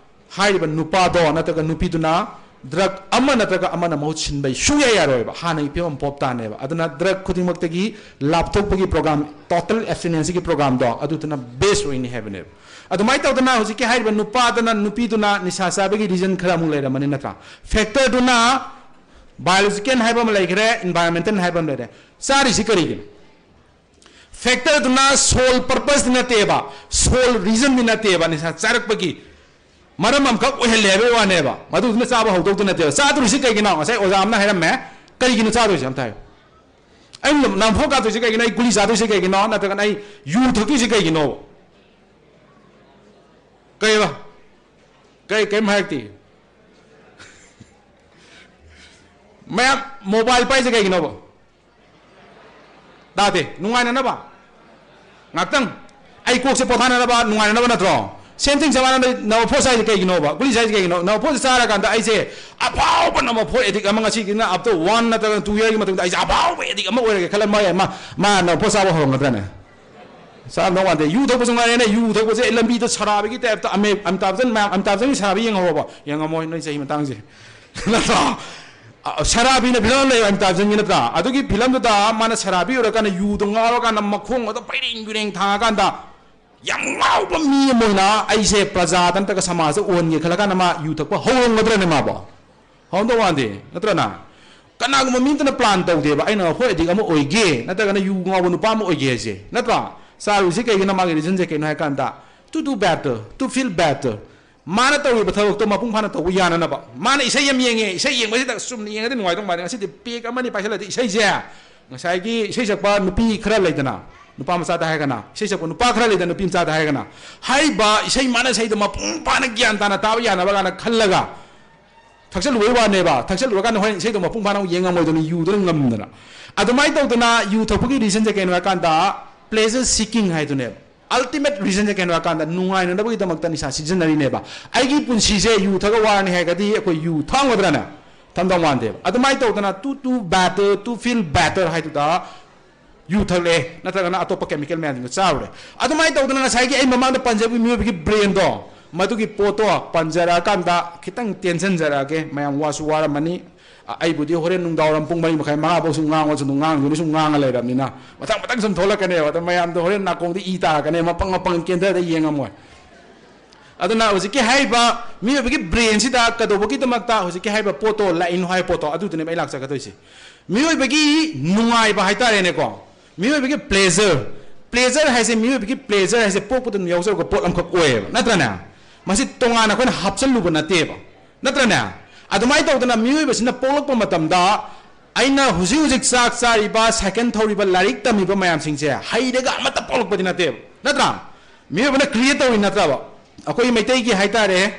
ꯍꯥꯏꯔꯤꯕ ꯅꯨꯄꯥꯗꯣ ꯅꯠꯇ꯭ꯔꯒ ꯅꯨꯄꯤꯗꯨꯅ drug ꯑꯃ ꯅꯠꯇ꯭ꯔꯒ ꯑꯃꯅ ꯃꯍꯨꯠ ꯁꯤꯟꯕ ꯁꯨꯡꯌꯥ ꯌꯥꯔꯣꯏꯕ, ꯍꯥꯟꯅꯒꯤ ꯐꯤꯕꯝ ꯄꯣꯞ ꯇꯥꯅꯦꯕ꯫ ꯑꯗꯨꯅ drug ꯈꯨꯗꯤꯡꯃꯛꯇꯒꯤ ꯂꯥꯞꯊꯣꯛꯄꯒꯤ program, total abstinence ꯒꯤ program ꯗꯣ, ꯑꯗꯨꯗꯨꯅ best ꯑꯣꯏꯅꯤ ꯍꯥꯏꯕꯅꯦꯕ꯫ ꯑꯗꯨꯃꯥꯏꯅ ꯇꯧꯗꯅ ꯍꯧꯖꯤꯛꯀꯤ ꯍꯥꯏꯔꯤꯕ ꯅꯨꯄꯥꯗꯅ ꯅꯨꯄꯤꯗꯨꯅ ꯅꯤꯁꯥ ꯆꯥꯕꯒꯤ reason ꯈꯔ ꯑꯃꯨꯛ ꯂꯩꯔꯝꯃꯅꯤ ꯅꯠꯇ꯭ꯔꯥ? Factor ꯗꯨꯅ biological ꯍꯥꯏꯕ ꯑꯃ ꯂꯩꯈ꯭ꯔꯦ, environmental ꯍꯥꯏꯕ ꯑꯃ ꯂꯩꯔꯦ꯫ ꯆꯥꯔꯤꯁꯤ ꯀꯔꯤꯒꯤꯅꯣ? Factor ꯗꯨꯅ sole purpose ꯗꯤ ꯅꯠꯇꯦꯕ, sole reason ꯗꯤ ꯅꯠꯇꯦꯕ ꯅꯤꯁꯥ ꯆꯥꯔꯛꯄꯒꯤ꯫ ꯃꯔꯝ ꯑꯃꯈꯛ ꯑꯣꯏꯍꯜꯂꯦ ꯍꯥꯏꯕꯒꯤ ꯋꯥꯅꯦꯕ꯫ ꯃꯗꯨꯗꯨꯅ ꯆꯥꯕ ꯍꯧꯗꯧꯗꯤ ꯅꯠꯇꯦꯕ꯫ ꯆꯥꯗꯣꯔꯤꯁꯤ ꯀꯩꯒꯤꯅꯣ? ꯉꯁꯥꯏ ꯑꯣꯖꯥ ꯑꯃꯅ ꯍꯥꯏꯔꯝꯃꯦ꯫ ꯀꯔꯤꯒꯤꯅꯣ ꯆꯥꯗꯣꯏꯁꯦ ꯑꯝꯇ ꯍꯥꯏꯌꯨ꯫ ꯑꯩ ꯅꯝꯐꯨ ꯀꯥꯗꯣꯏꯁꯦ ꯀꯩꯒꯤꯅꯣ? ꯑꯩ ꯒꯨꯂꯤ ꯆꯥꯗꯣꯏꯁꯦ ꯀꯩꯒꯤꯅꯣ? ꯅꯠꯇ꯭ꯔꯒꯅ ꯑꯩ ꯌꯨ ꯊꯛꯇꯣꯏꯁꯦ ꯀꯩꯒꯤꯅꯣ? ꯀꯩꯕ? ꯀꯩ, ꯀꯩꯝ ꯍꯥꯏꯔꯛꯇꯦ꯫ ꯃꯌꯥꯝ mobile ꯄꯥꯏꯁꯦ ꯀꯩꯒꯤꯅꯣꯕ? ꯇꯥꯗꯦ꯫ ꯅꯨꯡꯉꯥꯏꯅꯅꯕ꯫ ꯉꯥꯛꯇꯪ꯫ ꯑꯩ ꯀꯣꯛꯁꯦ ꯄꯣꯊꯥꯅꯅꯕ, ꯅꯨꯡꯉꯥꯏꯅꯅꯕ ꯅꯠꯇ꯭ꯔꯣ? Same thing ꯆꯞ ꯃꯥꯟꯅꯅ Navapro ꯆꯥꯏꯁꯦ ꯀꯩꯒꯤꯅꯣꯕ? ꯒꯨꯂꯤ ꯆꯥꯏꯁꯦ ꯀꯩꯒꯤꯅꯣ? Navapro ꯁꯦ ꯆꯥꯔꯀꯥꯟꯗ ꯑꯩꯁꯦ ꯑꯐꯥꯎꯕ Navapro addict ꯑꯃ, ꯉꯁꯤꯒꯤꯅ after one ꯅꯠꯇ꯭ꯔꯒ two year ꯒꯤ ꯃꯇꯨꯡꯗ ꯑꯩꯁꯦ ꯑꯐꯥꯎꯕ addict ꯑꯃ ꯑꯣꯏꯔꯒꯦ ꯈꯜꯂ ꯃꯥ, ꯃꯥ, ꯃꯥ Navapro ꯆꯥꯕ ꯍꯧꯔꯝꯒꯗ꯭ꯔꯅꯦ? ꯆꯥꯔꯝꯗꯧ ꯃꯥꯟꯗꯦ꯫ ꯌꯨ ꯊꯛꯄꯁꯨ ꯉꯥꯏꯔꯦꯅꯦ, ꯌꯨ ꯊꯛꯄꯁꯦ ꯑꯩ ꯂꯝꯕꯤꯗ ꯁꯔꯥꯕꯤꯒꯤ type ꯇ ꯑꯃꯦ-, ꯑꯃꯤꯇꯥꯕ ꯕꯆꯟ ꯃꯌꯥꯝ, ꯑꯃꯤꯇꯥꯕ ꯕꯆꯟꯒꯤ ꯁꯔꯥꯕꯤ ꯌꯦꯡꯍꯧꯔꯕꯣ? ꯌꯦꯡꯉꯝꯃꯣꯏ ꯅꯣꯏ ꯆꯍꯤ ꯃꯇꯥꯡꯁꯦ꯫ ꯅꯠꯇ꯭ꯔꯣ? ꯑ, ꯁꯔꯥꯕꯤꯅ ꯐꯤꯂꯝ ꯑꯃ ꯂꯩꯌꯦꯕ ꯑꯃꯤꯇꯥꯕ ꯕꯆꯟꯒꯤ, ꯅꯠꯇ꯭ꯔꯥ? ꯑꯗꯨꯒꯤ ꯐꯤꯂꯝꯗꯨꯗ ꯃꯥꯅ ꯁꯔꯥꯕꯤ ꯑꯣꯏꯔꯀꯥꯟꯗ ꯌꯨꯗꯣ ꯉꯥꯎꯔꯀꯥꯟꯗ ꯃꯈꯣꯡ ꯑꯗꯣ ꯄꯩꯔꯦꯡ ꯄꯩꯔꯦꯡ ꯊꯥꯡꯉꯀꯥꯟꯗ ꯌꯥꯝ ꯉꯥꯎꯕ ꯃꯤ ꯑꯃ ꯑꯣꯏꯅ ꯑꯩꯁꯦ ꯄ꯭ꯔꯖꯥꯗ ꯅꯠꯇ꯭ꯔꯒ ꯁꯃꯥꯖꯇ ꯎꯍꯟꯒꯦ ꯈꯜꯂꯀꯥꯟꯗ ꯃꯥ ꯌꯨ ꯊꯛꯄ ꯍꯧꯔꯝꯒꯗ꯭ꯔꯅꯦ ꯃꯥꯕꯣ? ꯍꯧꯔꯝꯗꯧ ꯃꯥꯟꯗꯦ, ꯅꯠꯇ꯭ꯔꯅ? ꯀꯅꯥꯒꯨꯝꯕ ꯃꯤ ꯑꯃꯇꯅ plan ꯇꯧꯗꯦꯕ, "ꯑꯩꯅ Navapro addict ꯑꯃ ꯑꯣꯏꯒꯦ, ꯅꯠꯇ꯭ꯔꯒꯅ ꯌꯨ ꯉꯥꯎꯕ ꯅꯨꯄꯥ ꯑꯃ ꯑꯣꯏꯒꯦ" ꯍꯥꯏꯁꯦ, ꯅꯠꯇ꯭ꯔꯥ? ꯆꯥꯔꯨꯔꯤꯁꯦ ꯀꯩꯒꯤꯅꯣ? ꯃꯥꯒꯤ reason ꯁꯦ ꯀꯩꯅꯣ ꯍꯥꯏ ꯀꯥꯟꯗ, to do better, to feel better꯫ ꯃꯥꯅ ꯇꯧꯔꯤꯕ ꯊꯕꯛꯇꯣ ꯃꯄꯨꯡ ꯐꯥꯅ ꯇꯧꯕ ꯌꯥꯅꯅꯕ꯫ ꯃꯥꯅ ꯏꯁꯩ ꯑꯃ ꯌꯦꯡꯉꯦ, ꯏꯁꯩ ꯌꯦꯡꯕꯁꯤꯗ ꯆꯨꯝꯅ ꯌꯦꯡꯉꯗꯤ ꯅꯨꯡꯉꯥꯏꯗꯧ ꯃꯥꯜꯂꯦ, ꯉꯁꯤꯗꯤ peg ꯑꯃꯅꯤ ꯄꯥꯏꯁꯜꯂꯗꯤ ꯏꯁꯩꯁꯦ, ꯉꯁꯥꯏꯒꯤ ꯏꯁꯩ ꯁꯛꯄ ꯅꯨꯄꯤ ꯈꯔ ꯂꯩꯗꯅ, ꯅꯨꯄꯥ ꯃꯆꯥꯗ ꯍꯥꯏꯔꯒꯅ, ꯏꯁꯩ ꯁꯛꯄ ꯅꯨꯄꯥ ꯈꯔ ꯂꯩꯗꯅ, ꯅꯨꯄꯤ ꯃꯆꯥꯗ ꯍꯥꯏꯔꯒꯅ, ꯍꯥꯏꯔꯤꯕ ꯏꯁꯩ ꯃꯥꯅ ꯏꯁꯩꯗꯣ ꯃꯄꯨꯡ ꯐꯥꯅ ꯒ꯭ꯌꯥꯟ ꯇꯥꯅ ꯇꯥꯕ ꯌꯥꯅꯕ ꯀꯥꯏꯅ ꯈꯜꯂꯒ, ꯊꯛꯆꯜꯂꯨꯕꯩ ꯋꯥꯅꯦꯕ, ꯊꯛꯆꯜꯂꯨꯔꯀꯥꯟꯗ ꯍꯣꯔꯦꯟ ꯏꯁꯩꯗꯣ ꯃꯄꯨꯡ ꯐꯥꯅ ꯑꯃꯨꯛ ꯌꯦꯡ ꯉꯝꯃꯣꯏꯗꯣꯏꯅꯤ, ꯌꯨꯗꯨꯅ ꯉꯝꯗꯅ꯫ ꯑꯗꯨꯃꯥꯏꯅ ꯇꯧꯗꯅ ꯌꯨ ꯊꯛꯄꯒꯤ reason ꯁꯦ ꯀꯩꯅꯣ ꯍꯥꯏꯀꯥꯟꯗ pleasure seeking ꯍꯥꯏꯗꯨꯅꯦꯕ꯫ Ultimate reason ꯁꯦ ꯀꯩꯅꯣ ꯍꯥꯏꯀꯥꯟꯗ ꯅꯨꯡꯉꯥꯏꯅꯅꯕꯒꯤꯗꯃꯛꯇꯅꯤ ꯁꯤꯖꯤꯟꯅꯔꯤꯅꯦꯕ꯫ ꯑꯩꯒꯤ ꯄꯨꯟꯁꯤꯁꯦ ꯌꯨ ꯊꯛꯑ ꯋꯥꯔꯅꯤ ꯍꯥꯏꯔꯒꯗꯤ ꯑꯩꯈꯣꯏ ꯌꯨ ꯊꯛꯑꯝꯒꯗ꯭ꯔꯅꯦ? ꯊꯝꯗꯧ ꯃꯥꯟꯗꯦꯕ꯫ ꯑꯗꯨꯃꯥꯏꯅ ꯇꯧꯗꯅ to do better, to feel better ꯍꯥꯏꯗꯨꯗ ꯌꯨ ꯊꯛꯂꯛꯑꯦ, ꯅꯠꯇ꯭ꯔꯒꯅ ꯑꯇꯣꯞꯄ chemical ꯃꯌꯥꯝꯁꯤꯡꯗꯣ ꯆꯥꯔꯨꯔꯦ꯫ ꯑꯗꯨꯃꯥꯏꯅ ꯇꯧꯗꯅ ꯉꯁꯥꯏꯒꯤ ꯑꯩ ꯃꯃꯥꯡꯗ ꯄꯟꯖꯕꯒꯤ ꯃꯤꯑꯣꯏꯕꯒꯤ brain ꯗꯣ, ꯃꯗꯨꯒꯤ ꯄꯣꯠꯇꯣ ꯄꯟꯖꯔꯛꯑꯀꯥꯟꯗ ꯈꯤꯇꯪ ꯇꯦꯟꯁꯤꯟꯖꯔꯛꯑꯒꯦ꯫ ꯃꯌꯥꯝ ꯋꯥꯁꯨ ꯋꯥꯔꯝꯃꯅꯤ꯫ ꯑ-, ꯑꯩꯕꯨꯗꯤ ꯍꯣꯔꯦꯟ ꯅꯨꯡꯗꯥꯡꯋꯥꯏꯔꯝ ꯄꯨꯡ ꯃꯔꯤ ꯃꯈꯥꯏ, ꯃꯉꯥ ꯐꯥꯎ ꯁꯨꯝ ꯉꯥꯡꯉꯣ, ꯁꯨꯝ ꯉꯥꯡꯉ ꯂꯩꯔꯕꯅꯤꯅ ꯃꯊꯪ ꯃꯊꯪ ꯁꯨꯝ ꯊꯣꯛꯂꯛꯀꯅꯦꯕ꯫ ꯑꯗꯣ ꯃꯌꯥꯝꯗꯣ ꯍꯣꯔꯦꯟ ꯅꯥꯀꯣꯡꯗ ꯏ ꯇꯥꯔꯛꯀꯅꯦ, ꯃꯄꯪ ꯃꯄꯪ ꯀꯦꯟꯊꯔꯗ ꯌꯦꯡꯉꯝꯃꯣꯏ꯫ ꯑꯗꯨꯅ ꯍꯧꯖꯤꯛꯀꯤ ꯍꯥꯏꯔꯤꯕ ꯃꯤꯑꯣꯏꯕꯒꯤ brain ꯁꯤꯗ ꯀꯩꯗꯧꯕꯒꯤꯗꯃꯛꯇ ꯍꯧꯖꯤꯛꯀꯤ ꯍꯥꯏꯔꯤꯕ ꯄꯣꯠꯇꯣ ꯂꯥꯛꯏꯅꯣ ꯍꯥꯏꯕ ꯄꯣꯠꯇꯣ, ꯑꯗꯨꯗꯨꯅꯦꯕ ꯑꯩ ꯂꯥꯛꯆꯒꯗꯣꯏꯁꯦ꯫ ꯃꯤꯑꯣꯏꯕꯒꯤ ꯅꯨꯡꯉꯥꯏꯕ ꯍꯥꯏꯇꯥꯔꯦꯅꯦꯀꯣ, ꯃꯤꯑꯣꯏꯕꯒꯤ pleasure, pleasure ꯍꯥꯏꯁꯦ, ꯃꯤꯑꯣꯏꯕꯒꯤ pleasure ꯍꯥꯏꯁꯦ ꯄꯣꯛꯄꯗ ꯑꯗꯨꯝ ꯌꯥꯎꯖꯔꯛꯄ ꯄꯣꯠ ꯑꯃꯈꯛ ꯑꯣꯏꯌꯦꯕ, ꯅꯠꯇ꯭ꯔꯅꯦ? ꯃꯁꯤ ꯇꯣꯉꯥꯟꯅ ꯑꯩꯈꯣꯏꯅ ꯍꯥꯞꯆꯜꯂꯨꯕ ꯅꯠꯇꯦꯕ, ꯅꯠꯇ꯭ꯔꯅꯦ? ꯑꯗꯨꯃꯥꯏꯅ ꯇꯧꯗꯅ ꯃꯤꯑꯣꯏꯕꯁꯤꯅ ꯄꯣꯛꯂꯛꯄ ꯃꯇꯝꯗ ꯑꯩꯅ ꯍꯧꯖꯤꯛ ꯍꯧꯖꯤꯛ ꯆꯥꯛ ꯆꯥꯔꯤꯕ, ꯁꯥꯏꯀꯜ ꯊꯧꯔꯤꯕ, ꯂꯥꯏꯔꯤꯛ ꯇꯝꯃꯤꯕ ꯃꯌꯥꯝꯁꯤꯡꯁꯦ ꯍꯩꯔꯒ ꯑꯃꯠꯇ ꯄꯣꯛꯂꯛꯄꯗꯤ ꯅꯠꯇꯦꯕ, ꯅꯠꯇ꯭ꯔꯥ? ꯃꯤꯑꯣꯏꯕꯅ create ꯇꯧꯔꯤ ꯅꯠꯇ꯭ꯔꯕ? ꯑꯩꯈꯣꯏ ꯃꯩꯇꯩꯒꯤ ꯍꯥꯏꯇꯥꯔꯦ,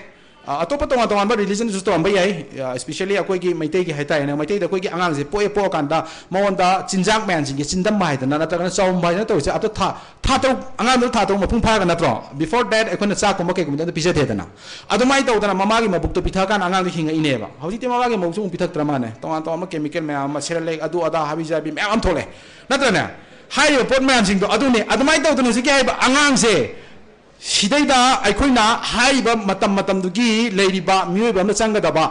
ꯑ, ꯑꯇꯣꯞꯄ ꯇꯣꯉꯥꯟ ꯇꯣꯉꯥꯟꯕ religion ꯁꯨ ꯇꯧꯔꯝꯕ ꯌꯥꯏ, ꯑ, especially ꯑꯩꯈꯣꯏꯒꯤ ꯃꯩꯇꯩꯒꯤ ꯍꯥꯏꯇꯥꯔꯦꯅꯦ, ꯃꯩꯇꯩꯗ ꯑꯩꯈꯣꯏꯒꯤ ꯑꯉꯥꯡꯁꯦ ꯄꯣꯛꯑꯦ, ꯄꯣꯛꯑꯀꯥꯟꯗ ꯃꯉꯣꯟꯗ ꯆꯤꯟꯖꯥꯛ ꯃꯌꯥꯝꯁꯤꯡꯁꯦ ꯆꯤꯟꯗꯝꯕ ꯍꯥꯏꯗꯅ ꯅꯠꯇ꯭ꯔꯒꯅ ꯆꯥꯎꯝꯕ ꯍꯥꯏꯗꯅ ꯇꯧꯔꯤꯁꯦ, ꯑꯗꯣ ꯊꯥ, ꯊꯥ ꯇꯔꯨꯛ, ꯑꯉꯥꯡꯗꯨ ꯊꯥ ꯇꯔꯨꯛ ꯃꯄꯨꯡ ꯐꯥꯔꯒ ꯅꯠꯇ꯭ꯔꯣ? Before that ꯑꯩꯈꯣꯏꯅ ꯆꯥꯛꯀꯨꯝꯕ ꯀꯩꯒꯨꯝꯕꯗꯤ ꯑꯝꯇ ꯄꯤꯖꯗꯦꯗꯅ꯫ ꯑꯗꯨꯃꯥꯏꯅ ꯇꯧꯗꯅ ꯃꯃꯥꯒꯤ ꯃꯕꯨꯛꯇꯣ ꯄꯤꯊꯛꯑꯀꯥꯟꯗ ꯑꯉꯥꯡꯗꯣ ꯍꯤꯡꯉꯛꯏꯅꯦꯕ꯫ ꯍꯧꯖꯤꯛꯇꯤ ꯃꯃꯥꯒꯤ ꯃꯕꯨꯛꯁꯨ ꯑꯃꯨꯛ ꯄꯤꯊꯛꯇ꯭ꯔ ꯃꯥꯅꯦ, ꯇꯣꯉꯥꯟ ꯇꯣꯉꯥꯟꯕ chemical ꯃꯌꯥꯝ ꯑꯃ, Cerelac, ꯑꯗꯨ ꯑꯗꯥ, ꯍꯥꯕꯤ ꯖꯥꯕꯤ ꯃꯌꯥꯝ ꯑꯃ ꯊꯣꯛꯂꯛꯑꯦ, ꯅꯠꯇ꯭ꯔꯅꯦ? ꯍꯥꯏꯔꯤꯕ ꯄꯣꯠ ꯃꯌꯥꯝꯁꯤꯡꯗꯣ ꯑꯗꯨꯅꯦ꯫ ꯑꯗꯨꯃꯥꯏꯅ ꯇꯧꯗꯅ ꯍꯧꯖꯤꯛꯀꯤ ꯍꯥꯏꯔꯤꯕ ꯑꯉꯥꯡꯁꯦ ꯁꯤꯗꯩꯗ ꯑꯩꯈꯣꯏꯅ ꯍꯥꯏꯔꯤꯕ ꯃꯇꯝ ꯃꯇꯝꯗꯨꯒꯤ ꯂꯩꯔꯤꯕ ꯃꯤꯑꯣꯏꯕ ꯑꯃꯅ ꯆꯪꯒꯗꯕ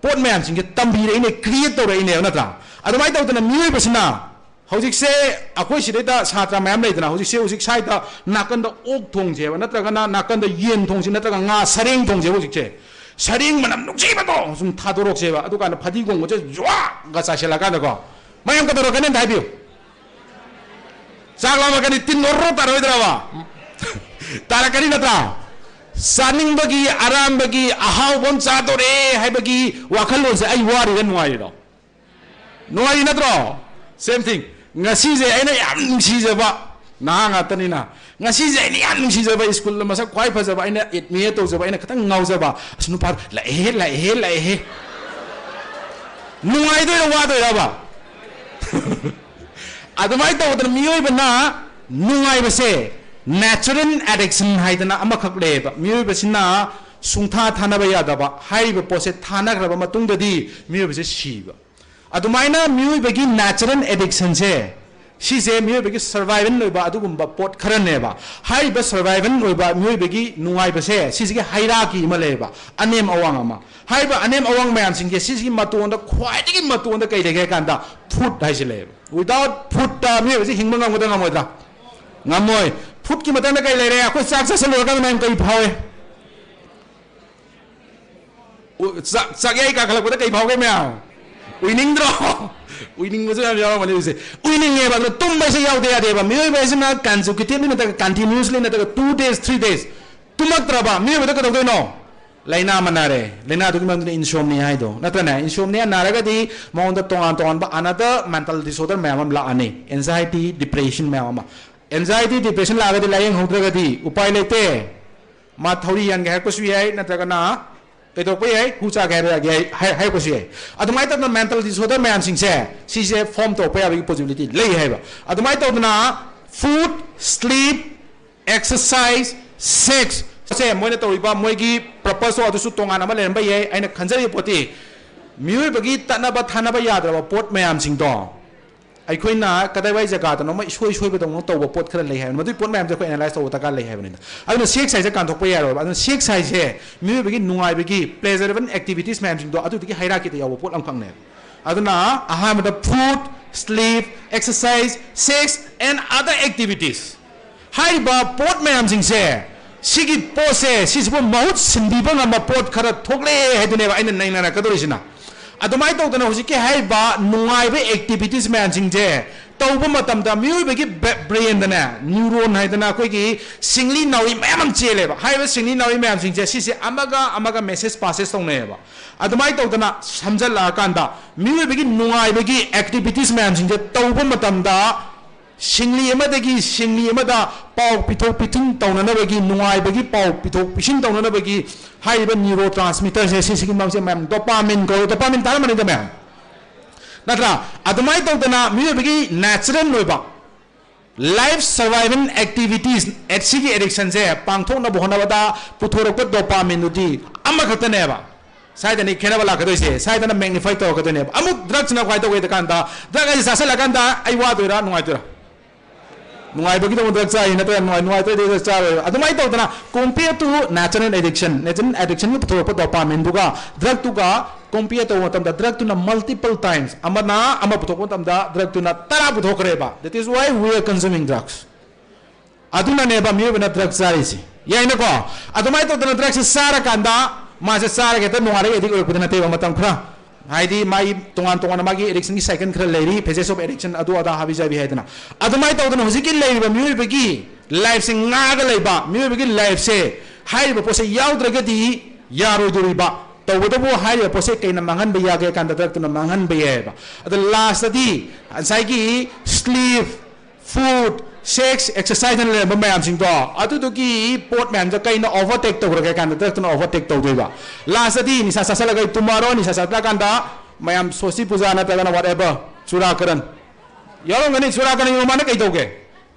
ꯄꯣꯠ ꯃꯌꯥꯝꯁꯤꯡꯁꯦ ꯇꯝꯕꯤꯔꯛꯏꯅꯦ, create ꯇꯧꯔꯛꯏꯅꯦꯕ, ꯅꯠꯇ꯭ꯔꯥ? ꯑꯗꯨꯃꯥꯏꯅ ꯇꯧꯗꯅ ꯃꯤꯑꯣꯏꯕꯁꯤꯅ ꯍꯧꯖꯤꯛꯁꯦ, ꯑꯩꯈꯣꯏ ꯁꯤꯗꯩꯗ ꯁꯥꯇ꯭ꯔ ꯃꯌꯥꯝ ꯂꯩꯗꯅ, ꯍꯧꯖꯤꯛꯁꯦ, ꯍꯧꯖꯤꯛ ꯁ꯭ꯋꯥꯏꯗ ꯅꯥꯀꯟꯗ ꯑꯣꯛ ꯊꯣꯡꯁꯦꯕ, ꯅꯠꯇ꯭ꯔꯒꯅ ꯅꯥꯀꯟꯗ ꯌꯦꯟ ꯊꯣꯡꯁꯦ, ꯅꯠꯇ꯭ꯔꯒ ꯉꯥ ꯁꯔꯦꯡ ꯊꯣꯡꯁꯦꯕ, ꯍꯧꯖꯤꯛꯁꯦ ꯁꯔꯦꯡ ꯃꯅꯝ ꯅꯨꯡꯁꯤꯕꯗꯣ ꯁꯨꯝ ꯊꯥꯗꯣꯔꯛꯁꯦꯕ, ꯑꯗꯨꯀꯥꯟꯗ ꯐꯗꯤꯒꯣꯝꯒꯁꯦ ꯖ꯭ꯋꯥꯒ ꯆꯥꯏꯁꯤꯜꯂꯀꯥꯟꯗꯀꯣ, ꯃꯌꯥꯝ ꯀꯩꯗꯧꯔꯛꯀꯅꯤ ꯑꯝꯇ ꯍꯥꯏꯕꯤꯌꯨ꯫ ꯆꯥꯛ ꯂꯥꯝꯃꯛꯀꯅꯤ, ꯇꯤꯟ ꯑꯣꯔꯣ ꯇꯥꯔꯣꯏꯗ꯭ꯔꯕ? ꯇꯥꯔꯛꯀꯅꯤ ꯅꯠꯇ꯭ꯔꯥ? ꯆꯥꯅꯤꯡꯕꯒꯤ, ꯑꯔꯥꯝꯕꯒꯤ, ꯑꯍꯥꯎꯕ ꯑꯃ ꯆꯥꯗꯣꯔꯦ ꯍꯥꯏꯕꯒꯤ ꯋꯥꯈꯜꯂꯣꯟꯁꯦ ꯑꯩ ꯋꯥꯔꯤꯔ ꯅꯨꯡꯉꯥꯏꯔꯤꯔꯣ? ꯅꯨꯡꯉꯥꯏꯔꯤ ꯅꯠꯇ꯭ꯔꯣ? Same thing. ꯉꯁꯤꯁꯦ ꯑꯩꯅ ꯌꯥꯝ ꯅꯨꯡꯁꯤꯖꯕ ꯅꯍꯥ ꯉꯥꯛꯇꯅꯤꯅ, ꯉꯁꯤꯁꯦ ꯑꯩꯅ ꯌꯥꯝ ꯅꯨꯡꯁꯤꯖꯕ ꯁ꯭ꯀꯨꯜꯗ ꯃꯁꯛ ꯈ꯭ꯋꯥꯏ ꯐꯖꯕ, ꯑꯩꯅ admire ꯇꯧꯖꯕ, ꯑꯩꯅ ꯈꯤꯇꯪ ꯉꯥꯎꯖꯕ, ꯑꯁ, ꯅꯨꯄꯥ ꯂꯥꯛꯑꯦꯍꯦ, ꯂꯥꯛꯑꯦꯍꯦ, ꯂꯥꯛꯑꯦꯍꯦ꯫ ꯅꯨꯡꯉꯥꯏꯗꯣꯏꯔ ꯋꯥꯗꯣꯏꯔꯕ? ꯑꯗꯨꯃꯥꯏꯅ ꯇꯧꯗꯅ ꯃꯤꯑꯣꯏꯕꯅ ꯅꯨꯡꯉꯥꯏꯕꯁꯦ natural addiction ꯍꯥꯏꯗꯅ ꯑꯃꯈꯛ ꯂꯩꯌꯦꯕ꯫ ꯃꯤꯑꯣꯏꯕꯁꯤꯅ ꯁꯨꯡꯊꯥ ꯊꯥꯅꯕ ꯌꯥꯗꯕ ꯍꯥꯏꯔꯤꯕ ꯄꯣꯠꯁꯦ ꯊꯥꯅꯈ꯭ꯔꯕ ꯃꯇꯨꯡꯗꯗꯤ ꯃꯤꯑꯣꯏꯕꯁꯦ ꯁꯤꯕ꯫ ꯑꯗꯨꯃꯥꯏꯅ ꯃꯤꯑꯣꯏꯕꯒꯤ natural addiction ꯁꯦ, ꯁꯤꯁꯦ ꯃꯤꯑꯣꯏꯕꯒꯤ survival ꯑꯣꯏꯕ ꯑꯗꯨꯒꯨꯝꯕ ꯄꯣꯠ ꯈꯔꯅꯦꯕ꯫ ꯍꯥꯏꯔꯤꯕ survival ꯑꯣꯏꯕ ꯃꯤꯑꯣꯏꯕꯒꯤ ꯅꯨꯡꯉꯥꯏꯕꯁꯦ, ꯁꯤꯁꯤꯒꯤ hierarchy ꯑꯃ ꯂꯩꯌꯦꯕ, ꯑꯅꯦꯝ ꯑꯋꯥꯡ ꯑꯃ꯫ ꯍꯥꯏꯔꯤꯕ ꯑꯅꯦꯝ ꯑꯋꯥꯡ ꯃꯌꯥꯝꯁꯤꯡꯁꯦ, ꯁꯤꯁꯤꯒꯤ ꯃꯇꯣꯟꯗ, ꯈ꯭ꯋꯥꯏꯗꯒꯤ ꯃꯇꯣꯟꯗ ꯀꯩ ꯂꯩꯒꯦ ꯍꯥꯏ ꯀꯥꯟꯗ, food ꯍꯥꯏꯁꯤ ꯂꯩꯌꯦꯕ꯫ Without food ꯇ ꯃꯤꯑꯣꯏꯕꯁꯤ ꯍꯤꯡꯕ ꯉꯝꯒꯗ꯭ꯔꯥ ꯉꯝꯃꯣꯏꯗ꯭ꯔꯥ? ꯉꯝꯃꯣꯏ꯫ Food ꯀꯤ ꯃꯊꯪꯗ ꯀꯩ ꯂꯩꯔꯦ? ꯑꯩꯈꯣꯏ ꯆꯥꯛ ꯆꯥꯁꯤꯜꯂꯨꯔꯀꯥꯟꯗ ꯃꯌꯥꯝ ꯀꯩ ꯐꯥꯎꯏ? ꯎ-, ꯆꯥꯛ, ꯆꯥꯛꯌꯥꯏ ꯀꯥꯈꯠꯂꯛꯄꯗ ꯀꯩ ꯐꯥꯎꯒꯦ ꯃꯌꯥꯝ? ꯎꯏꯅꯤꯡꯗ꯭ꯔꯣ? ꯎꯏꯅꯤꯡꯕꯁꯨ ꯌꯥꯝ ꯌꯥꯎꯔꯝꯒꯅꯤ ꯍꯧꯖꯤꯛꯁꯦ꯫ ꯎꯏꯅꯤꯡꯉꯦꯕ, ꯑꯗꯨꯅ ꯇꯨꯝꯕꯁꯦ ꯌꯥꯎꯗ ꯌꯥꯗꯦꯕ꯫ ꯃꯤꯑꯣꯏꯕ ꯍꯥꯏꯁꯤꯅ consecutively ꯅꯠꯇ꯭ꯔꯒ continuously ꯅꯠꯇ꯭ꯔꯒ two days, three days ꯇꯨꯝꯃꯛꯇ꯭ꯔꯕ ꯃꯤꯑꯣꯏꯕꯗ ꯀꯩꯗꯧꯗꯣꯏꯅꯣ? ꯂꯥꯏꯅꯥ ꯑꯃ ꯅꯥꯔꯦ꯫ ꯂꯥꯏꯅꯥꯗꯨꯒꯤ ꯃꯃꯤꯡꯗꯨꯅ insomnia ꯍꯥꯏꯗꯣ, ꯅꯠꯇ꯭ꯔꯅꯦ? Insomnia ꯅꯥꯔꯒꯗꯤ ꯃꯉꯣꯟꯗ ꯇꯣꯉꯥꯟ ꯇꯣꯉꯥꯟꯕ another mental disorder ꯃꯌꯥꯝ ꯑꯃ ꯂꯥꯛꯑꯅꯤ, anxiety, depression ꯃꯌꯥꯝ ꯑꯃ꯫ Anxiety, depression ꯂꯥꯛꯑꯒꯗꯤ ꯂꯥꯏꯌꯦꯡꯍꯧꯗ꯭ꯔꯒꯗꯤ ꯎꯄꯥꯏ ꯂꯩꯇꯦ꯫ ꯃꯥ ꯊꯧꯔꯤ ꯌꯥꯟꯒꯦ ꯍꯥꯏꯔꯛꯄꯁꯨ ꯌꯥꯏ, ꯅꯠꯇ꯭ꯔꯒꯅ ꯀꯩꯗꯧꯔꯛꯄ ꯌꯥꯏ, ꯍꯨ ꯆꯥꯒꯦ ꯍꯥꯏꯕ ꯌꯥꯏ, ꯍꯥꯏ-, ꯍꯥꯏꯔꯛꯄꯁꯨ ꯌꯥꯏ꯫ ꯑꯗꯨꯃꯥꯏꯅ ꯇꯧꯗꯅ mental disorder ꯃꯌꯥꯝꯁꯤꯡꯁꯦ, ꯁꯤꯁꯦ form ꯇꯧꯔꯛꯄ ꯌꯥꯕꯒꯤ possibility ꯂꯩ ꯍꯥꯏꯕ꯫ ꯑꯗꯨꯃꯥꯏꯅ ꯇꯧꯗꯅ food, sleep, exercise, sex ꯁꯦ ꯃꯣꯏꯅ ꯇꯧꯔꯤꯕ ꯃꯣꯏꯒꯤ purpose ꯇꯣ ꯑꯗꯨꯁꯨ ꯇꯣꯉꯥꯟ ꯑꯃ ꯂꯩꯔꯝꯕ ꯌꯥꯏ꯫ ꯑꯩꯅ ꯈꯟꯖꯔꯤꯕ ꯄꯣꯠꯇꯤ, ꯃꯤꯑꯣꯏꯕꯒꯤ ꯇꯠꯅꯕ ꯊꯥꯅꯕ ꯌꯥꯗ꯭ꯔꯕ ꯄꯣꯠ ꯃꯌꯥꯝꯁꯤꯡꯗꯣ ꯑꯩꯈꯣꯏꯅ ꯀꯗꯥꯏꯋꯥꯏ ꯖꯒꯥꯗꯅꯣꯃ ꯏꯁꯣꯏ ꯁꯣꯏꯕꯗꯧꯅ ꯇꯧꯕ ꯄꯣꯠ ꯈꯔ ꯂꯩ ꯍꯥꯏꯕꯅꯤ꯫ ꯃꯗꯨꯒꯤ ꯄꯣꯠ ꯃꯌꯥꯝꯁꯦ ꯑꯩꯈꯣꯏ analyse ꯇꯧꯕ ꯗꯔꯀꯥꯔ ꯂꯩ ꯍꯥꯏꯕꯅꯤꯗ꯫ ꯑꯗꯨꯅ sex ꯍꯥꯏꯁꯦ ꯀꯥꯟꯊꯣꯛꯄ ꯌꯥꯔꯣꯏꯕ꯫ ꯑꯗꯨꯅ sex ꯍꯥꯏꯁꯦ ꯃꯤꯑꯣꯏꯕꯒꯤ ꯅꯨꯡꯉꯥꯏꯕꯒꯤ pleasurable activities ꯃꯌꯥꯝꯁꯤꯡꯗꯣ ꯑꯗꯨꯗꯒꯤ hierarchy ꯗ ꯌꯥꯎꯕ ꯄꯣꯠ ꯑꯃꯈꯛꯅꯦꯕ꯫ ꯑꯗꯨꯅ ꯑꯍꯥꯟꯕꯗ food, sleep, exercise, sex and other activities ꯍꯥꯏꯔꯤꯕ ꯄꯣꯠ ꯃꯌꯥꯝꯁꯤꯡꯁꯦ, ꯁꯤꯒꯤ ꯄꯣꯠꯁꯦ, ꯁꯤꯁꯤꯕꯨ ꯃꯍꯨꯠ ꯁꯤꯟꯕꯤꯕ ꯉꯝꯕ ꯄꯣꯠ ꯈꯔ ꯊꯣꯛꯂꯛꯑꯦ ꯍꯥꯏꯗꯨꯅꯦꯕ ꯑꯩꯅ ꯅꯩꯅꯔꯛꯀꯗꯧꯔꯤꯁꯤꯅ꯫ ꯑꯗꯨꯃꯥꯏꯅ ꯇꯧꯗꯅ ꯍꯧꯖꯤꯛꯀꯤ ꯍꯥꯏꯔꯤꯕ ꯅꯨꯡꯉꯥꯏꯕ activities ꯃꯌꯥꯝꯁꯤꯡꯁꯦ ꯇꯧꯕ ꯃꯇꯝꯗ ꯃꯤꯑꯣꯏꯕꯒꯤ ꯕ-, brain ꯗꯅꯦ neuron ꯍꯥꯏꯗꯅ ꯑꯩꯈꯣꯏꯒꯤ ꯁꯤꯡꯂꯤ ꯅꯥꯎꯔꯤ ꯃꯌꯥꯝ ꯑꯃ ꯆꯦꯜꯂꯦꯕ꯫ ꯍꯥꯏꯔꯤꯕ ꯁꯤꯡꯂꯤ ꯅꯥꯎꯔꯤ ꯃꯌꯥꯝꯁꯤꯡꯁꯦ ꯁꯤꯁꯦ ꯑꯃꯒ ꯑꯃꯒ message passes ꯇꯧꯅꯩꯌꯦꯕ꯫ ꯑꯗꯨꯃꯥꯏꯅ ꯇꯧꯗꯅ ꯁꯝꯖꯜꯂꯛꯑꯀꯥꯟꯗ ꯃꯤꯑꯣꯏꯕꯒꯤ ꯅꯨꯡꯉꯥꯏꯕꯒꯤ activities ꯃꯌꯥꯝꯁꯤꯡꯁꯦ ꯇꯧꯕ ꯃꯇꯝꯗ ꯁꯤꯡꯂꯤ ꯑꯃꯗꯒꯤ ꯁꯤꯡꯂꯤ ꯑꯃꯗ ꯄꯥꯎ ꯄꯤꯊꯣꯛ ꯄꯤꯁꯤꯟ ꯇꯧꯅꯅꯕꯒꯤ, ꯅꯨꯡꯉꯥꯏꯕꯒꯤ ꯄꯥꯎ ꯄꯤꯊꯣꯛ ꯄꯤꯁꯤꯟ ꯇꯧꯅꯅꯕꯒꯤ ꯍꯥꯏꯔꯤꯕ neurotransmitter ꯁꯦ, ꯁꯤꯁꯤꯒꯤ ꯃꯃꯤꯡꯁꯦ ꯃꯌꯥꯝ dopamine ꯀꯧꯏ꯫ Dopamine ꯇꯥꯔꯝꯃꯅꯤꯗ ꯃꯌꯥꯝ꯫ ꯅꯠꯇ꯭ꯔꯥ? ꯑꯗꯨꯃꯥꯏꯅ ꯇꯧꯗꯅ ꯃꯤꯑꯣꯏꯕꯒꯤ natural ꯑꯣꯏꯕ life survival activities, ꯁꯤꯒꯤ addiction ꯁꯦ ꯄꯥꯡꯊꯣꯛꯅꯕ ꯍꯣꯠꯅꯕꯗ ꯄꯨꯊꯣꯔꯛꯄ dopamine ꯗꯨꯗꯤ ꯑꯃꯈꯛꯇꯅꯦꯕ꯫ ꯁ꯭ꯋꯥꯏꯗꯅꯤ ꯈꯦꯠꯅꯕ ꯂꯥꯛꯀꯗꯣꯏꯁꯦ, ꯁ꯭ꯋꯥꯏꯗꯅ magnify ꯇꯧꯔꯛꯀꯗꯣꯏꯅꯦꯕ꯫ ꯑꯃꯨꯛ drug ꯁꯤꯅ ꯀꯃꯥꯏꯅ ꯇꯧꯒꯦ ꯍꯥꯏ ꯀꯥꯟꯗ, drug ꯍꯥꯏꯁꯦ ꯆꯥꯁꯤꯜꯂꯀꯥꯟꯗ ꯑꯩ ꯋꯥꯗꯣꯏꯔꯥ ꯅꯨꯡꯉꯥꯏꯗꯣꯏꯔꯥ? ꯅꯨꯡꯉꯥꯏꯕꯒꯤꯗꯃꯛ drug ꯆꯥꯏ ꯅꯠꯇ꯭ꯔꯒ ꯅꯨꯡꯉꯥꯏ ꯅꯨꯡꯉꯥꯏꯇ꯭ꯔꯗꯤ drug ꯆꯥꯔꯣꯏꯕ꯫ ꯑꯗꯨꯃꯥꯏꯅ ꯇꯧꯗꯅ compare to natural addiction, natural addiction ꯅ ꯄꯨꯊꯣꯔꯛꯄ dopamine ꯗꯨꯒ drug ꯇꯨꯒ compare ꯇꯧꯕ ꯃꯇꯝꯗ drug ꯇꯨꯅ multiple times, ꯑꯃꯅ ꯑꯃ ꯄꯨꯊꯣꯛꯄ ꯃꯇꯝꯗ drug ꯇꯨꯅ ꯇꯔꯥ ꯄꯨꯊꯣꯛꯈ꯭ꯔꯦꯕ꯫ That is why we are consuming drugs. ꯑꯗꯨꯅꯅꯦꯕ ꯃꯤꯑꯣꯏꯕꯅ drug ꯆꯥꯔꯤꯁꯦ꯫ ꯌꯥꯏꯅꯀꯣ? ꯑꯗꯨꯃꯥꯏꯅ ꯇꯧꯗꯅ drug ꯁꯦ ꯆꯥꯔꯀꯥꯟꯗ ꯃꯥꯁꯦ ꯆꯥꯔꯒ ꯍꯦꯛꯇ ꯅꯣꯡꯉꯥꯜꯂꯒ addict ꯑꯣꯏꯔꯛꯄꯗꯤ ꯅꯠꯇꯦꯕ, ꯃꯇꯝ ꯈꯔ꯫ ꯍꯥꯏꯗꯤ ꯃꯥꯒꯤ ꯇꯣꯉꯥꯟ ꯇꯣꯉꯥꯟꯅ ꯃꯥꯒꯤ addiction ꯒꯤ cycle ꯈꯔ ꯂꯩꯔꯤ, phases of addiction, ꯑꯗꯨ ꯑꯗꯥ ꯍꯥꯕꯤ ꯖꯥꯕꯤ ꯍꯥꯏꯗꯅ꯫ ꯑꯗꯨꯃꯥꯏꯅ ꯇꯧꯗꯅ ꯍꯧꯖꯤꯛꯀꯤ ꯂꯩꯔꯤꯕ ꯃꯤꯑꯣꯏꯕꯒꯤ life ꯁꯦ ꯉꯥꯛꯑꯒ ꯂꯩꯕ, ꯃꯤꯑꯣꯏꯕꯒꯤ life ꯁꯦ ꯍꯥꯏꯔꯤꯕ ꯄꯣꯠꯁꯦ ꯌꯥꯎꯗ꯭ꯔꯒꯗꯤ ꯌꯥꯔꯣꯏꯗꯣꯔꯤꯕ꯫ ꯇꯧꯕꯇꯕꯨ ꯍꯥꯏꯔꯤꯕ ꯄꯣꯠꯁꯦ ꯀꯩꯅ ꯃꯥꯡꯍꯟꯕ ꯌꯥꯒꯦ ꯍꯥꯏ ꯀꯥꯟꯗ drug ꯇꯨꯅ ꯃꯥꯡꯍꯟꯕ ꯌꯥꯏꯑꯕ꯫ ꯑꯗ last ꯇꯗꯤ ꯉꯁꯥꯏꯒꯤ sleep, food, sex, exercise ꯍꯥꯏꯅ ꯂꯩꯔꯝꯕ ꯃꯌꯥꯝꯁꯤꯡꯗꯣ, ꯑꯗꯨꯗꯨꯒꯤ ꯄꯣꯠ ꯃꯌꯥꯝꯗꯣ ꯀꯩꯅ overtake ꯇꯧꯈ꯭ꯔꯒꯦ ꯍꯥꯏ ꯀꯥꯟꯗ drug ꯇꯨꯅ overtake ꯇꯧꯗꯣꯏꯕ꯫ Last ꯇꯗꯤ ꯅꯤꯁꯥ ꯆꯥꯁꯤꯜꯂꯒ ꯇꯨꯝꯃꯔꯣꯏ, ꯅꯤꯁꯥ ꯆꯥꯁꯤꯜꯂꯀꯥꯟꯗ ꯃꯌꯥꯝ ꯁꯣꯁꯇꯤ ꯄꯨꯖꯥ ꯅꯠꯇ꯭ꯔꯒꯅ whatever, ꯆꯨꯔꯥꯀꯔꯟ ꯌꯥꯎꯔꯝꯒꯅꯤ꯫ ꯆꯨꯔꯥꯀꯔꯟꯒꯤ ꯃꯃꯥꯅ ꯀꯩ ꯇꯧꯒꯦ?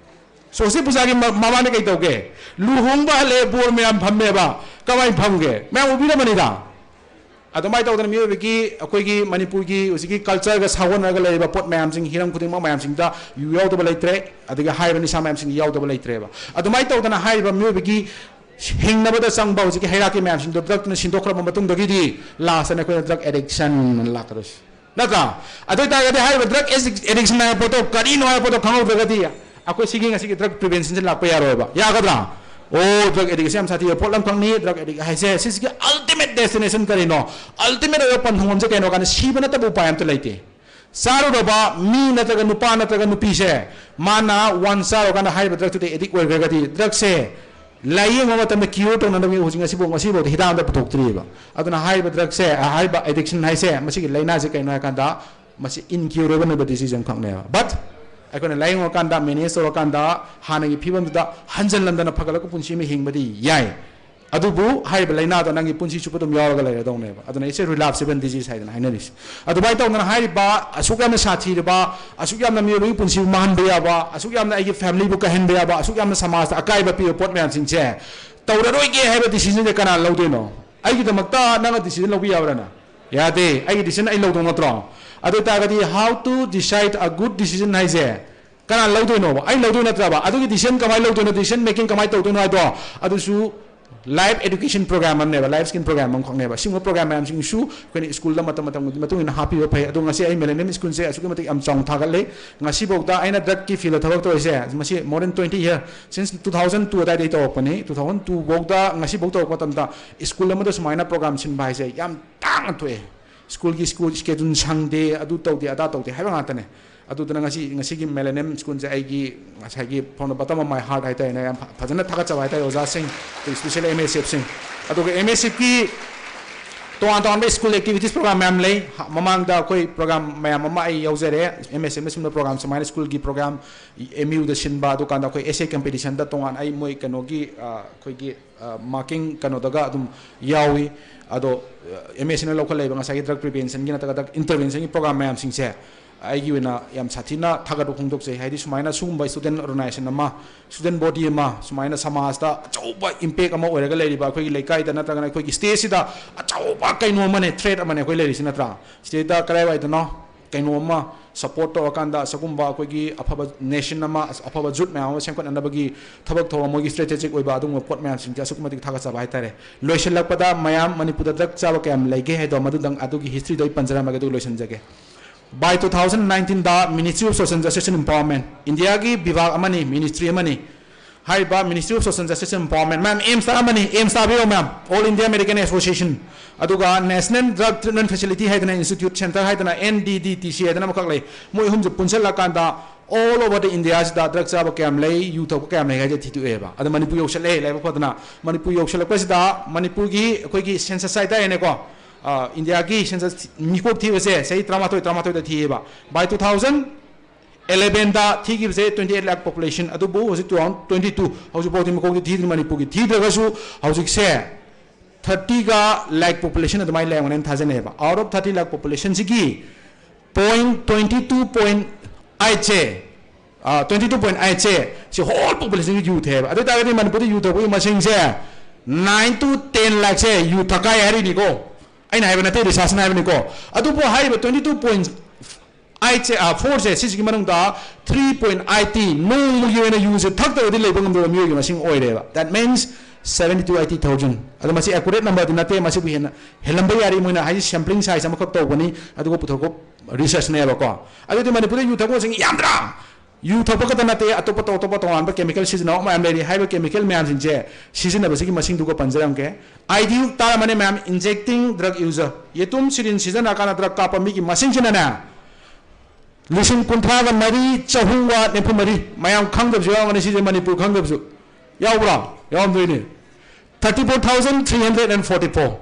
ꯁꯣꯁꯇꯤ ꯄꯨꯖꯥꯒꯤ ꯃ-, ꯃꯃꯥꯅ ꯀꯩ ꯇꯧꯒꯦ? ꯂꯨꯍꯣꯡꯕ ꯍꯜꯂꯛꯑꯦ, ꯕꯣꯔ ꯃꯌꯥꯝ ꯐꯝꯃꯦꯕ꯫ ꯀꯃꯥꯏꯅ ꯐꯝꯒꯦ? ꯃꯌꯥꯝ ꯎꯕꯤꯔꯝꯃꯅꯤꯗ꯫ ꯑꯗꯨꯃꯥꯏꯅ ꯇꯧꯗꯅ ꯃꯤꯑꯣꯏꯕꯒꯤ, ꯑꯩꯈꯣꯏꯒꯤ ꯃꯅꯤꯄꯨꯔꯒꯤ ꯍꯧꯖꯤꯛꯀꯤ culture ꯒ ꯁꯥꯒꯣꯟꯅꯔꯒ ꯂꯩꯔꯤꯕ ꯄꯣꯠ ꯃꯌꯥꯝꯁꯤꯡ, ꯍꯤꯔꯝ ꯈꯨꯗꯤꯡꯃꯛ ꯃꯌꯥꯝꯁꯤꯡꯗ ꯌꯨ ꯌꯥꯎꯗꯕ ꯂꯩꯇ꯭ꯔꯦ, ꯑꯗꯒꯤ ꯍꯥꯏꯔꯤꯕ ꯅꯤꯁꯥ ꯃꯌꯥꯝꯁꯤꯡ ꯌꯥꯎꯗꯕ ꯂꯩꯇ꯭ꯔꯦꯕ꯫ ꯑꯗꯨꯃꯥꯏꯅ ꯇꯧꯗꯅ ꯍꯥꯏꯔꯤꯕ ꯃꯤꯑꯣꯏꯕꯒꯤ ꯍꯤꯡꯅꯕꯗ ꯆꯪꯕ ꯍꯧꯖꯤꯛꯀꯤ ꯍꯩꯔꯥꯛꯀꯤ ꯃꯌꯥꯝꯁꯤꯡꯗꯣ drug ꯇꯨꯅ ꯁꯤꯟꯗꯣꯛꯈ꯭ꯔꯕ ꯃꯇꯨꯡꯗꯒꯤꯗꯤ last ꯇ ꯑꯩꯈꯣꯏꯅ drug addiction ꯂꯥꯛꯀꯗꯣꯏꯁꯦ꯫ ꯅꯠꯇ꯭ꯔꯥ? ꯑꯗꯨ ꯑꯣꯏꯇꯥꯔꯒꯗꯤ ꯍꯥꯏꯔꯤꯕ drug addiction ꯍꯥꯏꯕ ꯄꯣꯠꯇꯣ ꯀꯔꯤꯅꯣ ꯍꯥꯏꯕ ꯄꯣꯠꯇꯣ ꯈꯪꯍꯧꯗ꯭ꯔꯒꯗꯤ ꯑꯩꯈꯣꯏ ꯁꯤꯒꯤ ꯉꯁꯤꯒꯤ drug prevention ꯁꯦ ꯂꯥꯛꯄ ꯌꯥꯔꯣꯏꯕ꯫ ꯌꯥꯒꯗ꯭ꯔꯥ? ꯑꯣ, drug addiction ꯌꯥꯝ ꯁꯥꯊꯤꯕ ꯄꯣꯠ ꯑꯃꯈꯛꯅꯤ꯫ Drug addict ꯍꯥꯏꯁꯦ ꯁꯤꯁꯤꯒꯤ ultimate destination ꯀꯔꯤꯅꯣ? Ultimate ꯑꯣꯏꯕ ꯄꯟꯊꯨꯡꯐꯝꯁꯦ ꯀꯩꯅꯣ ꯀꯥꯟꯗ ꯁꯤꯕ ꯅꯠꯇꯕ ꯎꯄꯥꯏ ꯑꯝꯇ ꯂꯩꯇꯦ꯫ ꯆꯥꯔꯨꯔꯕ ꯃꯤ ꯅꯠꯇ꯭ꯔꯒ ꯅꯨꯄꯥ ꯅꯠꯇ꯭ꯔꯒ ꯅꯨꯄꯤꯁꯦ, ꯃꯥꯅ once ꯆꯥꯔꯨꯀꯥꯟꯗ ꯍꯥꯏꯔꯤꯕ drug ꯇꯨꯗ addict ꯑꯣꯏꯈ꯭ꯔꯒꯗꯤ, drug ꯁꯦ ꯂꯥꯏꯌꯦꯡꯕ ꯃꯇꯝꯗ cure ꯇꯧꯅꯅꯕꯒꯤ ꯍꯧꯖꯤꯛ ꯉꯁꯤꯐꯥꯎ, ꯉꯁꯤꯐꯥꯎꯗ ꯍꯤꯗꯥꯛ ꯑꯝꯇ ꯄꯨꯊꯣꯛꯇ꯭ꯔꯤꯑꯕ꯫ ꯑꯗꯨꯅ ꯍꯥꯏꯔꯤꯕ drug ꯁꯦ, ꯍꯥꯏꯔꯤꯕ addiction ꯍꯥꯏꯁꯦ, ꯃꯁꯤꯒꯤ ꯂꯥꯏꯅꯥꯁꯦ ꯀꯩꯅꯣ ꯍꯥꯏ ꯀꯥꯟꯗ, ꯃꯁꯤ incurable ꯑꯣꯏꯕ disease ꯑꯃꯈꯛꯅꯦꯕ꯫ But ꯑꯩꯈꯣꯏꯅ ꯂꯥꯏꯌꯦꯡꯉꯀꯥꯟꯗ, manage ꯇꯧꯔꯀꯥꯟꯗ, ꯍꯥꯟꯅꯒꯤ ꯐꯤꯕꯝꯗꯨꯗ ꯍꯟꯖꯜꯍꯟꯗꯅ ꯐꯒꯠꯂꯛꯄ ꯄꯨꯟꯁꯤ ꯑꯃ ꯍꯤꯡꯕꯗꯤ ꯌꯥꯏ꯫ ꯑꯗꯨꯕꯨ ꯍꯥꯏꯔꯤꯕ ꯂꯥꯏꯅꯥꯗꯣ ꯅꯪꯒꯤ ꯄꯨꯟꯁꯤ ꯆꯨꯞꯄ ꯑꯗꯨꯝ ꯌꯥꯎꯔꯒ ꯂꯩꯔꯗꯧꯅꯦꯕ꯫ ꯑꯗꯨꯅ it's a relapsable disease ꯍꯥꯏꯗꯅ ꯍꯥꯏꯅꯔꯤꯁꯦ꯫ ꯑꯗꯨꯃꯥꯏꯅ ꯇꯧꯗꯅ ꯍꯥꯏꯔꯤꯕ ꯑꯁꯨꯛ ꯌꯥꯝꯅ ꯁꯥꯊꯤꯔꯕ, ꯑꯁꯨꯛ ꯌꯥꯝꯅ ꯃꯤꯑꯣꯏꯕꯒꯤ ꯄꯨꯟꯁꯤꯕꯨ ꯃꯥꯡꯍꯟꯕ ꯌꯥꯕ, ꯑꯁꯨꯛ ꯌꯥꯝꯅ ꯑꯩꯒꯤ familyꯕꯨ ꯀꯥꯏꯍꯟꯕ ꯌꯥꯕ, ꯑꯁꯨꯛ ꯌꯥꯝꯅ ꯁꯃꯥꯖꯇ ꯑꯀꯥꯏꯕ ꯄꯤꯕ ꯄꯣꯠ ꯃꯌꯥꯝꯁꯤꯡꯁꯦ ꯇꯧꯔꯔꯣꯏꯒꯦ ꯍꯥꯏꯕ decisionꯁꯦ ꯀꯅꯥꯅ ꯂꯧꯗꯣꯏꯅꯣ? ꯑꯩꯒꯤꯗꯃꯛꯇ ꯅꯪꯅ decision ꯂꯧꯕ ꯌꯥꯕ꯭ꯔꯥꯅ? ꯌꯥꯗꯦ꯫ ꯑꯩꯒꯤ decision ꯑꯩ ꯂꯧꯗꯧ ꯅꯠꯇ꯭ꯔꯣ? ꯑꯗꯨ ꯑꯣꯏꯇꯥꯔꯒꯗꯤ how to decide a good decision ꯍꯥꯏꯁꯦ ꯀꯅꯥꯅ ꯂꯧꯗꯣꯏꯅꯣꯕ? ꯑꯩ ꯂꯧꯗꯣꯏ ꯅꯠꯇ꯭ꯔꯕ? ꯑꯗꯨꯒꯤ decision ꯀꯃꯥꯏꯅ ꯂꯧꯗꯣꯏꯅꯣ, decision making ꯀꯃꯥꯏꯅ ꯇꯧꯗꯣꯏꯅꯣ ꯍꯥꯏꯗꯣ, ꯑꯗꯨꯁꯨ life education program ꯑꯃꯅꯦꯕ, life skill program ꯑꯃꯈꯛꯅꯦꯕ꯫ ꯁꯤꯒꯨꯝꯕ program ꯃꯌꯥꯝꯁꯤꯡꯁꯨ ꯑꯩꯈꯣꯏꯅ ꯁ꯭ꯀꯨꯜꯗ ꯃꯇꯝ ꯃꯇꯝꯒꯤ ꯃꯇꯨꯡ ꯏꯟꯅ ꯍꯥꯞꯄꯤꯕ ꯐꯩ꯫ ꯑꯗꯣ ꯉꯁꯤ ꯑꯩ Millennium Schoolꯁꯦ ꯑꯁꯨꯛꯀꯤ ꯃꯇꯤꯛ ꯌꯥꯝ ꯆꯥꯎꯅ ꯊꯥꯒꯠꯂꯦ꯫ ꯉꯁꯤꯐꯥꯎꯗ ꯑꯩꯅ drugꯀꯤ fieldꯇ ꯊꯕꯛ ꯇꯧꯔꯤꯁꯦ ꯃꯁꯤ more than twenty year, since two thousand two ꯑꯗꯥꯏꯗꯒꯤ ꯇꯧꯔꯛꯄꯅꯤ꯫ Two thousand two ꯐꯥꯎꯗ ꯉꯁꯤꯐꯥꯎ ꯇꯧꯔꯛꯄ ꯃꯇꯝꯗ ꯁ꯭ꯀꯨꯜ ꯑꯃꯗ ꯁꯨꯃꯥꯏꯅ program ꯁꯤꯟꯕ ꯍꯥꯏꯁꯦ ꯌꯥꯝ ꯇꯥꯡꯅ ꯊꯣꯛꯑꯦ꯫ ꯁ꯭ꯀꯨꯜꯒꯤ ꯁ꯭ꯀꯨꯜ schedule ꯁꯪꯗꯦ, ꯑꯗꯨ ꯇꯧꯗꯦ, ꯑꯗꯥ ꯇꯧꯗꯦ ꯍꯥꯏꯕ ꯉꯥꯛꯇꯅꯦ꯫ ꯑꯗꯨꯗꯨꯅ ꯉꯁꯤ, ꯉꯁꯤꯒꯤ Millennium Schoolꯁꯦ ꯑꯩꯒꯤ ꯉꯁꯥꯏꯒꯤ from the bottom of my heart ꯍꯥꯏꯇꯥꯔꯦꯅꯦ, ꯌꯥꯝ ꯐ-, ꯐꯖꯅ ꯊꯥꯒꯠꯆꯕ ꯍꯥꯏꯇꯥꯔꯦ ꯑꯣꯖꯥꯁꯤꯡ, especially MSFꯁꯤꯡ꯫ ꯑꯗꯨꯒ MSFꯀꯤ ꯇꯣꯉꯥꯟ ꯇꯣꯉꯥꯟꯕ school activities program ꯃꯌꯥꯝ ꯂꯩ꯫ ꯍ-, ꯃꯃꯥꯡꯗ ꯑꯩꯈꯣꯏ program ꯃꯌꯥꯝ ꯑꯃ ꯑꯩ ꯌꯥꯎꯖꯔꯦ꯫ MSFꯅ ꯁꯤꯟꯕ program, ꯁꯨꯃꯥꯏꯅ ꯁ꯭ꯀꯨꯜꯒꯤ program, MUꯗ ꯁꯤꯟꯕ, ꯑꯗꯨꯀꯥꯟꯗ ꯑꯩꯈꯣꯏ essay competitionꯗ ꯇꯣꯉꯥꯟ ꯑꯩ ꯃꯣꯏ ꯀꯩꯅꯣꯒꯤ, ꯑ, ꯑꯩꯈꯣꯏꯒꯤ, ꯑ, marking ꯀꯩꯅꯣꯗꯒ ꯑꯗꯨꯝ ꯌꯥꯎꯏ꯫ ꯑꯗꯣ, ꯑ, MSFꯅ ꯂꯧꯈꯠꯂꯛꯏꯕ ꯉꯁꯥꯏꯒꯤ drug preventionꯒꯤ ꯅꯠꯇ꯭ꯔꯒ drug interventionꯒꯤ program ꯃꯌꯥꯝꯁꯤꯡꯁꯦ ꯑꯩꯒꯤ ꯑꯣꯏꯅ ꯌꯥꯝ ꯁꯥꯊꯤꯅ ꯊꯥꯒꯠꯄ ꯐꯣꯡꯗꯣꯛꯆꯩ꯫ ꯍꯥꯏꯗꯤ ꯁꯨꯃꯥꯏꯅ ꯁꯤꯒꯨꯝꯕ student organization ꯑꯃ, student body ꯑꯃ, ꯁꯨꯃꯥꯏꯅ ꯁꯃꯥꯖꯇ ꯑꯆꯧꯕ impact ꯑꯃ ꯑꯣꯏꯔꯒ ꯂꯩꯔꯤꯕ ꯑꯩꯈꯣꯏꯒꯤ ꯂꯩꯀꯥꯏꯗ ꯅꯠꯇ꯭ꯔꯒꯅ ꯑꯩꯈꯣꯏꯒꯤ stateꯁꯤꯗ ꯑꯆꯧꯕ ꯀꯩꯅꯣ ꯑꯃꯅꯦ, threat ꯑꯃꯅꯦ ꯑꯩꯈꯣꯏ ꯂꯩꯔꯤꯁꯤ, ꯅꯠꯇ꯭ꯔꯥ? Stateꯇ ꯀꯗꯥꯏꯋꯥꯏꯗꯅꯣ ꯀꯩꯅꯣ ꯑꯃ support ꯇꯧꯔꯀꯥꯟꯗ ꯑꯁꯤꯒꯨꯝꯕ ꯑꯩꯈꯣꯏꯒꯤ ꯑꯐꯕ nation ꯑꯃ, ꯑꯐꯕ youth ꯃꯌꯥꯝ ꯑꯃ ꯁꯦꯝꯒꯠꯅꯅꯕꯒꯤ ꯊꯕꯛ ꯊꯧꯔꯝ, ꯃꯣꯏꯒꯤ strategic ꯑꯣꯏꯕ ꯑꯗꯨꯒꯨꯝꯕ ꯄꯣꯠ ꯃꯌꯥꯝꯁꯤꯡꯁꯦ ꯑꯁꯨꯛꯀꯤ ꯃꯇꯤꯛ ꯊꯥꯒꯠꯆꯕ ꯍꯥꯏꯇꯥꯔꯦ꯫ ꯂꯣꯏꯁꯤꯜꯂꯛꯄꯗ ꯃꯌꯥꯝ ꯃꯅꯤꯄꯨꯔꯗ drug ꯆꯥꯕ ꯀꯌꯥꯝ ꯂꯩꯒꯦ ꯍꯥꯏꯗꯣ ꯃꯗꯨꯗꯪ ꯑꯗꯨꯒꯤ historyꯗꯣ ꯑꯩ ꯄꯟꯖꯔꯝꯃꯒꯦ, ꯑꯗꯨꯒ ꯂꯣꯏꯁꯤꯟꯖꯒꯦ꯫ By two thousand nineteenꯗ Ministry of Social Justice and Empowerment, ꯏꯟꯗꯤꯌꯥꯒꯤ ꯕꯤꯚꯥꯒ ꯑꯃꯅꯤ, ministry ꯑꯃꯅꯤ, ꯍꯥꯏꯔꯤꯕ Ministry of Social Justice and Empowerment, ꯃꯌꯥꯝ AIIMSꯇ ꯑꯃꯅꯤ, AIIMS ꯇꯥꯕꯤꯔꯣ ꯃꯌꯥꯝ, All India American Association, ꯑꯗꯨꯒ National Drug Treatment Facility ꯍꯥꯏꯗꯅ institute center ꯍꯥꯏꯗꯅ NDDTC ꯍꯥꯏꯗꯅ ꯑꯃꯈꯛ ꯂꯩ꯫ ꯃꯣꯏ ꯑꯍꯨꯝꯁꯦ ꯄꯨꯟꯁꯤꯜꯂꯀꯥꯟꯗ all over the Indiaꯁꯤꯗ drug ꯆꯥꯕ ꯀꯌꯥꯝ ꯂꯩ, ꯌꯨ ꯊꯛꯄ ꯀꯌꯥꯝ ꯂꯩ ꯍꯥꯏꯁꯦ ꯊꯤꯗꯣꯛꯑꯦꯕ꯫ ꯑꯗ ꯃꯅꯤꯄꯨꯔ ꯌꯧꯁꯜꯂꯛꯑꯦ, ꯂꯥꯏꯕꯛ ꯐꯗꯅ꯫ ꯃꯅꯤꯄꯨꯔ ꯌꯧꯁꯜꯂꯛꯄꯁꯤꯗ ꯃꯅꯤꯄꯨꯔꯒꯤ ꯑꯩꯈꯣꯏꯒꯤ census ꯍꯥꯏꯇꯥꯔꯦꯅꯦꯀꯣ, ꯑ, ꯏꯟꯗꯤꯌꯥꯒꯤ census, ꯃꯤꯀꯣꯛ ꯊꯤꯕꯁꯦ ꯆꯍꯤ ꯇꯔꯥꯃꯥꯊꯣꯏ, ꯇꯔꯥꯃꯥꯊꯣꯏꯗ ꯊꯤꯌꯦꯕ꯫ By two thousand elevenꯗ ꯊꯤꯈꯤꯕꯁꯦ twenty eight lakh population, ꯑꯗꯨꯕꯨ ꯍꯧꯖꯤꯛ two thousand twenty two, ꯍꯧꯖꯤꯛꯐꯥꯎꯗꯤ ꯃꯀꯣꯛꯇꯤ ꯊꯤꯗ꯭ꯔꯤ ꯃꯅꯤꯄꯨꯔꯒꯤ꯫ ꯊꯤꯗ꯭ꯔꯒꯁꯨ ꯍꯧꯖꯤꯛꯁꯦ thirtyꯒ lakh population ꯑꯗꯨꯃꯥꯏꯅ ꯂꯩꯔꯝꯒꯅꯦꯅ ꯊꯥꯖꯅꯩꯌꯦꯕ꯫ Out of thirty lakh populationꯁꯤꯒꯤ point twenty two point eight say, twenty two point eight ꯁꯦ, ꯁꯤ whole populationꯒꯤ youth ꯍꯥꯏꯕ꯫ ꯑꯗꯨ ꯑꯣꯏꯇꯥꯔꯒꯗꯤ ꯃꯅꯤꯄꯨꯔꯗ youth ꯊꯛꯄꯒꯤ ꯃꯁꯤꯡꯁꯦ nine to ten lakhꯁꯦ youth ꯊꯛꯀꯥꯏ ꯍꯥꯏꯔꯤꯅꯤꯀꯣ꯫ ꯑꯩꯅ ꯍꯥꯏꯕ ꯅꯠꯇꯦ, researchꯅ ꯍꯥꯏꯕꯅꯤꯀꯣ꯫ ꯑꯗꯨꯕꯨ ꯍꯥꯏꯔꯤꯕ twenty two point eightꯁꯦ, fourꯁꯦ, ꯁꯤꯁꯤꯒꯤ ꯃꯅꯨꯡꯗ three point eight ꯅꯣꯡꯃꯒꯤ ꯑꯣꯏꯅ ꯌꯨꯁꯦ ꯊꯛꯇ꯭ꯔꯒꯗꯤ ꯂꯩꯕ ꯉꯝꯗꯕ ꯃꯤꯑꯣꯏꯒꯤ ꯃꯁꯤꯡ ꯑꯣꯏꯔꯦꯕ꯫ That means seventy to eighty thousand꯫ ꯑꯗꯣ ꯃꯁꯤ accurate numberꯗꯤ ꯅꯠꯇꯦ, ꯃꯁꯤꯕꯨ ꯍꯦꯟꯅ ꯍꯦꯜꯂꯝꯕ ꯌꯥꯔꯤ꯫ ꯃꯣꯏꯅ ꯍꯥꯏꯁꯦ sampling size ꯑꯃꯈꯛ ꯇꯧꯕꯅꯤ, ꯑꯗꯨꯒ ꯄꯨꯊꯣꯛꯄ researchꯅꯦꯕꯀꯣ꯫ ꯑꯗꯨꯗꯤ ꯃꯅꯤꯄꯨꯔꯗ ꯌꯨ ꯊꯛꯄꯁꯤꯡ ꯌꯥꯝꯗ꯭ꯔꯥ? ꯌꯨ ꯊꯛꯄ ꯈꯛꯇ ꯅꯠꯇꯦ, ꯑꯇꯣꯞꯄ ꯑꯇꯣꯞꯄ ꯇꯣꯉꯥꯟꯕ chemical ꯁꯤꯖꯤꯟꯅꯕ ꯃꯌꯥꯝ ꯂꯩꯔꯤ꯫ ꯍꯥꯏꯔꯤꯕ chemical ꯃꯌꯥꯝꯁꯤꯡꯁꯦ ꯁꯤꯖꯤꯟꯅꯕꯁꯤꯒꯤ ꯃꯁꯤꯡꯗꯨꯒ ꯄꯟꯖꯔꯝꯒꯦ꯫ ꯑꯥꯏ ꯗꯤ ꯌꯨ ꯇꯥꯔꯝꯃꯅꯤ ꯃꯌꯥꯝ, injecting drug user꯫ ꯌꯦꯇꯨꯝ syringe ꯁꯤꯖꯤꯟꯅꯔꯀꯥꯟꯗ drug ꯀꯥꯞꯄ ꯃꯤꯒꯤ ꯃꯁꯤꯡꯁꯤꯅꯅꯦ, ꯂꯤꯁꯤꯡ ꯀꯨꯟꯊ꯭ꯔꯥꯒ ꯃꯔꯤ, ꯆꯍꯨꯝꯒ ꯅꯤꯐꯨ ꯃꯔꯤ꯫ ꯃꯌꯥꯝ ꯈꯪꯗꯕꯁꯨ ꯌꯥꯎꯔꯝꯒꯅꯤ ꯁꯤꯁꯦ, ꯃꯅꯤꯄꯨꯔ ꯈꯪꯗꯕꯁꯨ ꯌꯥꯎꯕ꯭ꯔꯣ? ꯌꯥꯎꯔꯝꯗꯣꯏꯅꯤ꯫ Thirty four thousand three hundred and forty four꯫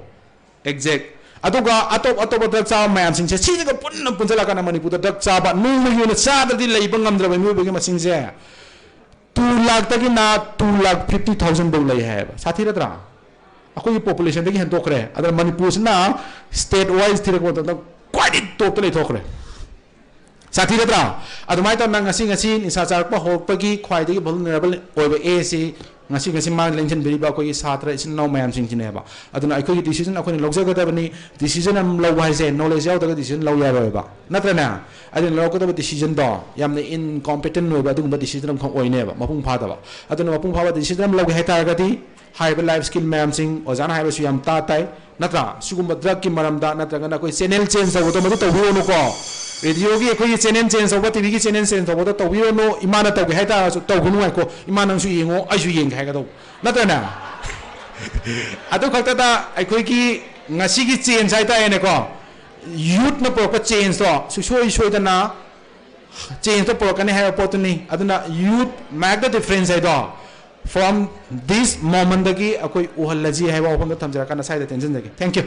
Exact꯫ ꯑꯗꯨꯒ ꯑꯇꯣꯞ ꯑꯇꯣꯞꯄ drug ꯆꯥꯕ ꯃꯌꯥꯝꯁꯤꯡꯁꯦ ꯁꯤꯁꯤꯒ ꯄꯨꯟꯅ ꯄꯨꯟꯁꯤꯜꯂꯀꯥꯟꯗ ꯃꯅꯤꯄꯨꯔꯗ drug ꯆꯥꯕ, ꯅꯣꯡꯃꯒꯤ ꯑꯣꯏꯅ ꯆꯥꯗ꯭ꯔꯗꯤ ꯂꯩꯕ ꯉꯝꯗ꯭ꯔꯕ ꯃꯤꯑꯣꯏꯕꯒꯤ ꯃꯁꯤꯡꯁꯦ two lakh ꯇꯒꯤꯅ two lakh fifty thousand ꯐꯥꯎ ꯂꯩ ꯍꯥꯏꯌꯦꯕ꯫ ꯁꯥꯊꯤꯔꯗ꯭ꯔꯥ? ꯑꯩꯈꯣꯏꯒꯤ populationꯗꯒꯤ ꯍꯦꯟꯗꯣꯛꯈ꯭ꯔꯦ꯫ ꯑꯗꯨꯅ ꯃꯅꯤꯄꯨꯔꯁꯤꯅ state wise ꯊꯤꯔꯛꯄ ꯃꯇꯝꯗ ꯈ꯭ꯋꯥꯏꯗꯒꯤ topꯇ ꯂꯩꯊꯣꯛꯈ꯭ꯔꯦ꯫ ꯁꯥꯊꯤꯔꯗ꯭ꯔꯥ? ꯑꯗꯨꯃꯥꯏꯅ ꯇꯧꯅ ꯉꯁꯤ, ꯉꯁꯤ ꯅꯤꯁꯥ ꯆꯥꯔꯛꯄ ꯍꯧꯔꯛꯄꯒꯤ ꯈ꯭ꯋꯥꯏꯗꯒꯤ vulnerable ꯑꯣꯏꯕ A ꯁꯤ ꯉꯁꯤ, ꯉꯁꯤ ꯃꯥꯡꯗ ꯂꯦꯡꯁꯤꯟꯕꯤꯔꯤꯕ ꯑꯩꯈꯣꯏꯒꯤ ꯁꯥꯇ꯭ꯔ ꯏꯆꯤꯟ ꯏꯅꯥꯎ ꯃꯌꯥꯝꯁꯤꯡꯁꯤꯅꯦꯕ꯫ ꯑꯗꯨꯅ ꯑꯩꯈꯣꯏꯒꯤ decision ꯑꯩꯈꯣꯏꯅ ꯂꯧꯖꯒꯗꯕꯅꯤ꯫ Decision ꯑꯃ ꯂꯧꯕ ꯍꯥꯏꯁꯦ knowledge ꯌꯥꯎꯗ꯭ꯔꯒ decision ꯂꯧ ꯌꯥꯔꯣꯏꯕ, ꯅꯠꯇ꯭ꯔꯅꯦ? ꯑꯗꯨꯅ ꯂꯧꯔꯛꯀꯗꯕ decisionꯗꯣ ꯌꯥꯝꯅ incompetent ꯑꯣꯏꯕ ꯑꯗꯨꯒꯨꯝꯕ decision ꯑꯃꯈꯛ ꯑꯣꯏꯅꯦꯕ, ꯃꯄꯨꯡ ꯐꯥꯗꯕ꯫ ꯑꯗꯨꯅ ꯃꯄꯨꯡ ꯐꯥꯕ decision ꯑꯃ ꯂꯧꯒꯦ ꯍꯥꯏ ꯇꯥꯔꯒꯗꯤ ꯍꯥꯏꯔꯤꯕ life skill ꯃꯌꯥꯝꯁꯤꯡ, ꯑꯣꯖꯥꯅ ꯍꯥꯏꯕꯁꯨ ꯌꯥꯝ ꯇꯥ ꯇꯥꯏ, ꯅꯠꯇ꯭ꯔꯥ? ꯁꯤꯒꯨꯝꯕ drugꯀꯤ ꯃꯔꯝꯗ, ꯅꯠꯇ꯭ꯔꯒꯅ ꯑꯩꯈꯣꯏ channel change ꯇꯧꯕꯗꯣ ꯃꯗꯨ ꯇꯧꯕꯤꯔꯨꯅꯨꯀꯣ꯫ Radioꯒꯤ ꯑꯩꯈꯣꯏꯒꯤ channel change ꯇꯧꯕ, TVꯒꯤ channel change ꯇꯧꯕꯗꯣ ꯇꯧꯕꯤꯔꯨꯅꯨ꯫ ꯏꯃꯥꯅ ꯇꯧꯒꯦ ꯍꯥꯏ ꯇꯥꯔꯒꯁꯨ ꯇꯧꯒꯅꯨ ꯍꯥꯏꯀꯣ꯫ ꯏꯃꯥ ꯅꯪꯁꯨ ꯌꯦꯡꯉꯣ, ꯑꯩꯁꯨ ꯌꯦꯡꯒꯦ ꯍꯥꯏꯒꯗꯧꯕ, ꯅꯠꯇ꯭ꯔꯅꯦ? ꯑꯗꯨ ꯈꯛꯇꯗ ꯑꯩꯈꯣꯏꯒꯤ ꯉꯁꯤꯒꯤ change ꯍꯥꯏ ꯇꯥꯔꯦꯅꯦꯀꯣ, youthꯅ ꯄꯨꯔꯛꯄ changeꯇꯣ ꯁꯨꯡꯁꯣꯏ ꯁꯣꯏꯗꯅ changeꯇꯣ ꯄꯨꯔꯛꯀꯅꯤ ꯍꯥꯏꯕ ꯄꯣꯠꯇꯨꯅꯤ꯫ ꯑꯗꯨꯅ youth make the difference ꯍꯥꯏꯗꯣ from this momentꯗꯒꯤ ꯑꯩꯈꯣꯏ ꯎꯍꯜꯂꯁꯤ ꯍꯥꯏꯕ ꯋꯥꯐꯝꯗꯣ ꯊꯝꯖꯔꯀꯥꯟꯗ ꯁ꯭ꯋꯥꯏꯗ ꯇꯦꯟꯁꯤꯟꯖꯒꯦ꯫ Thank you꯫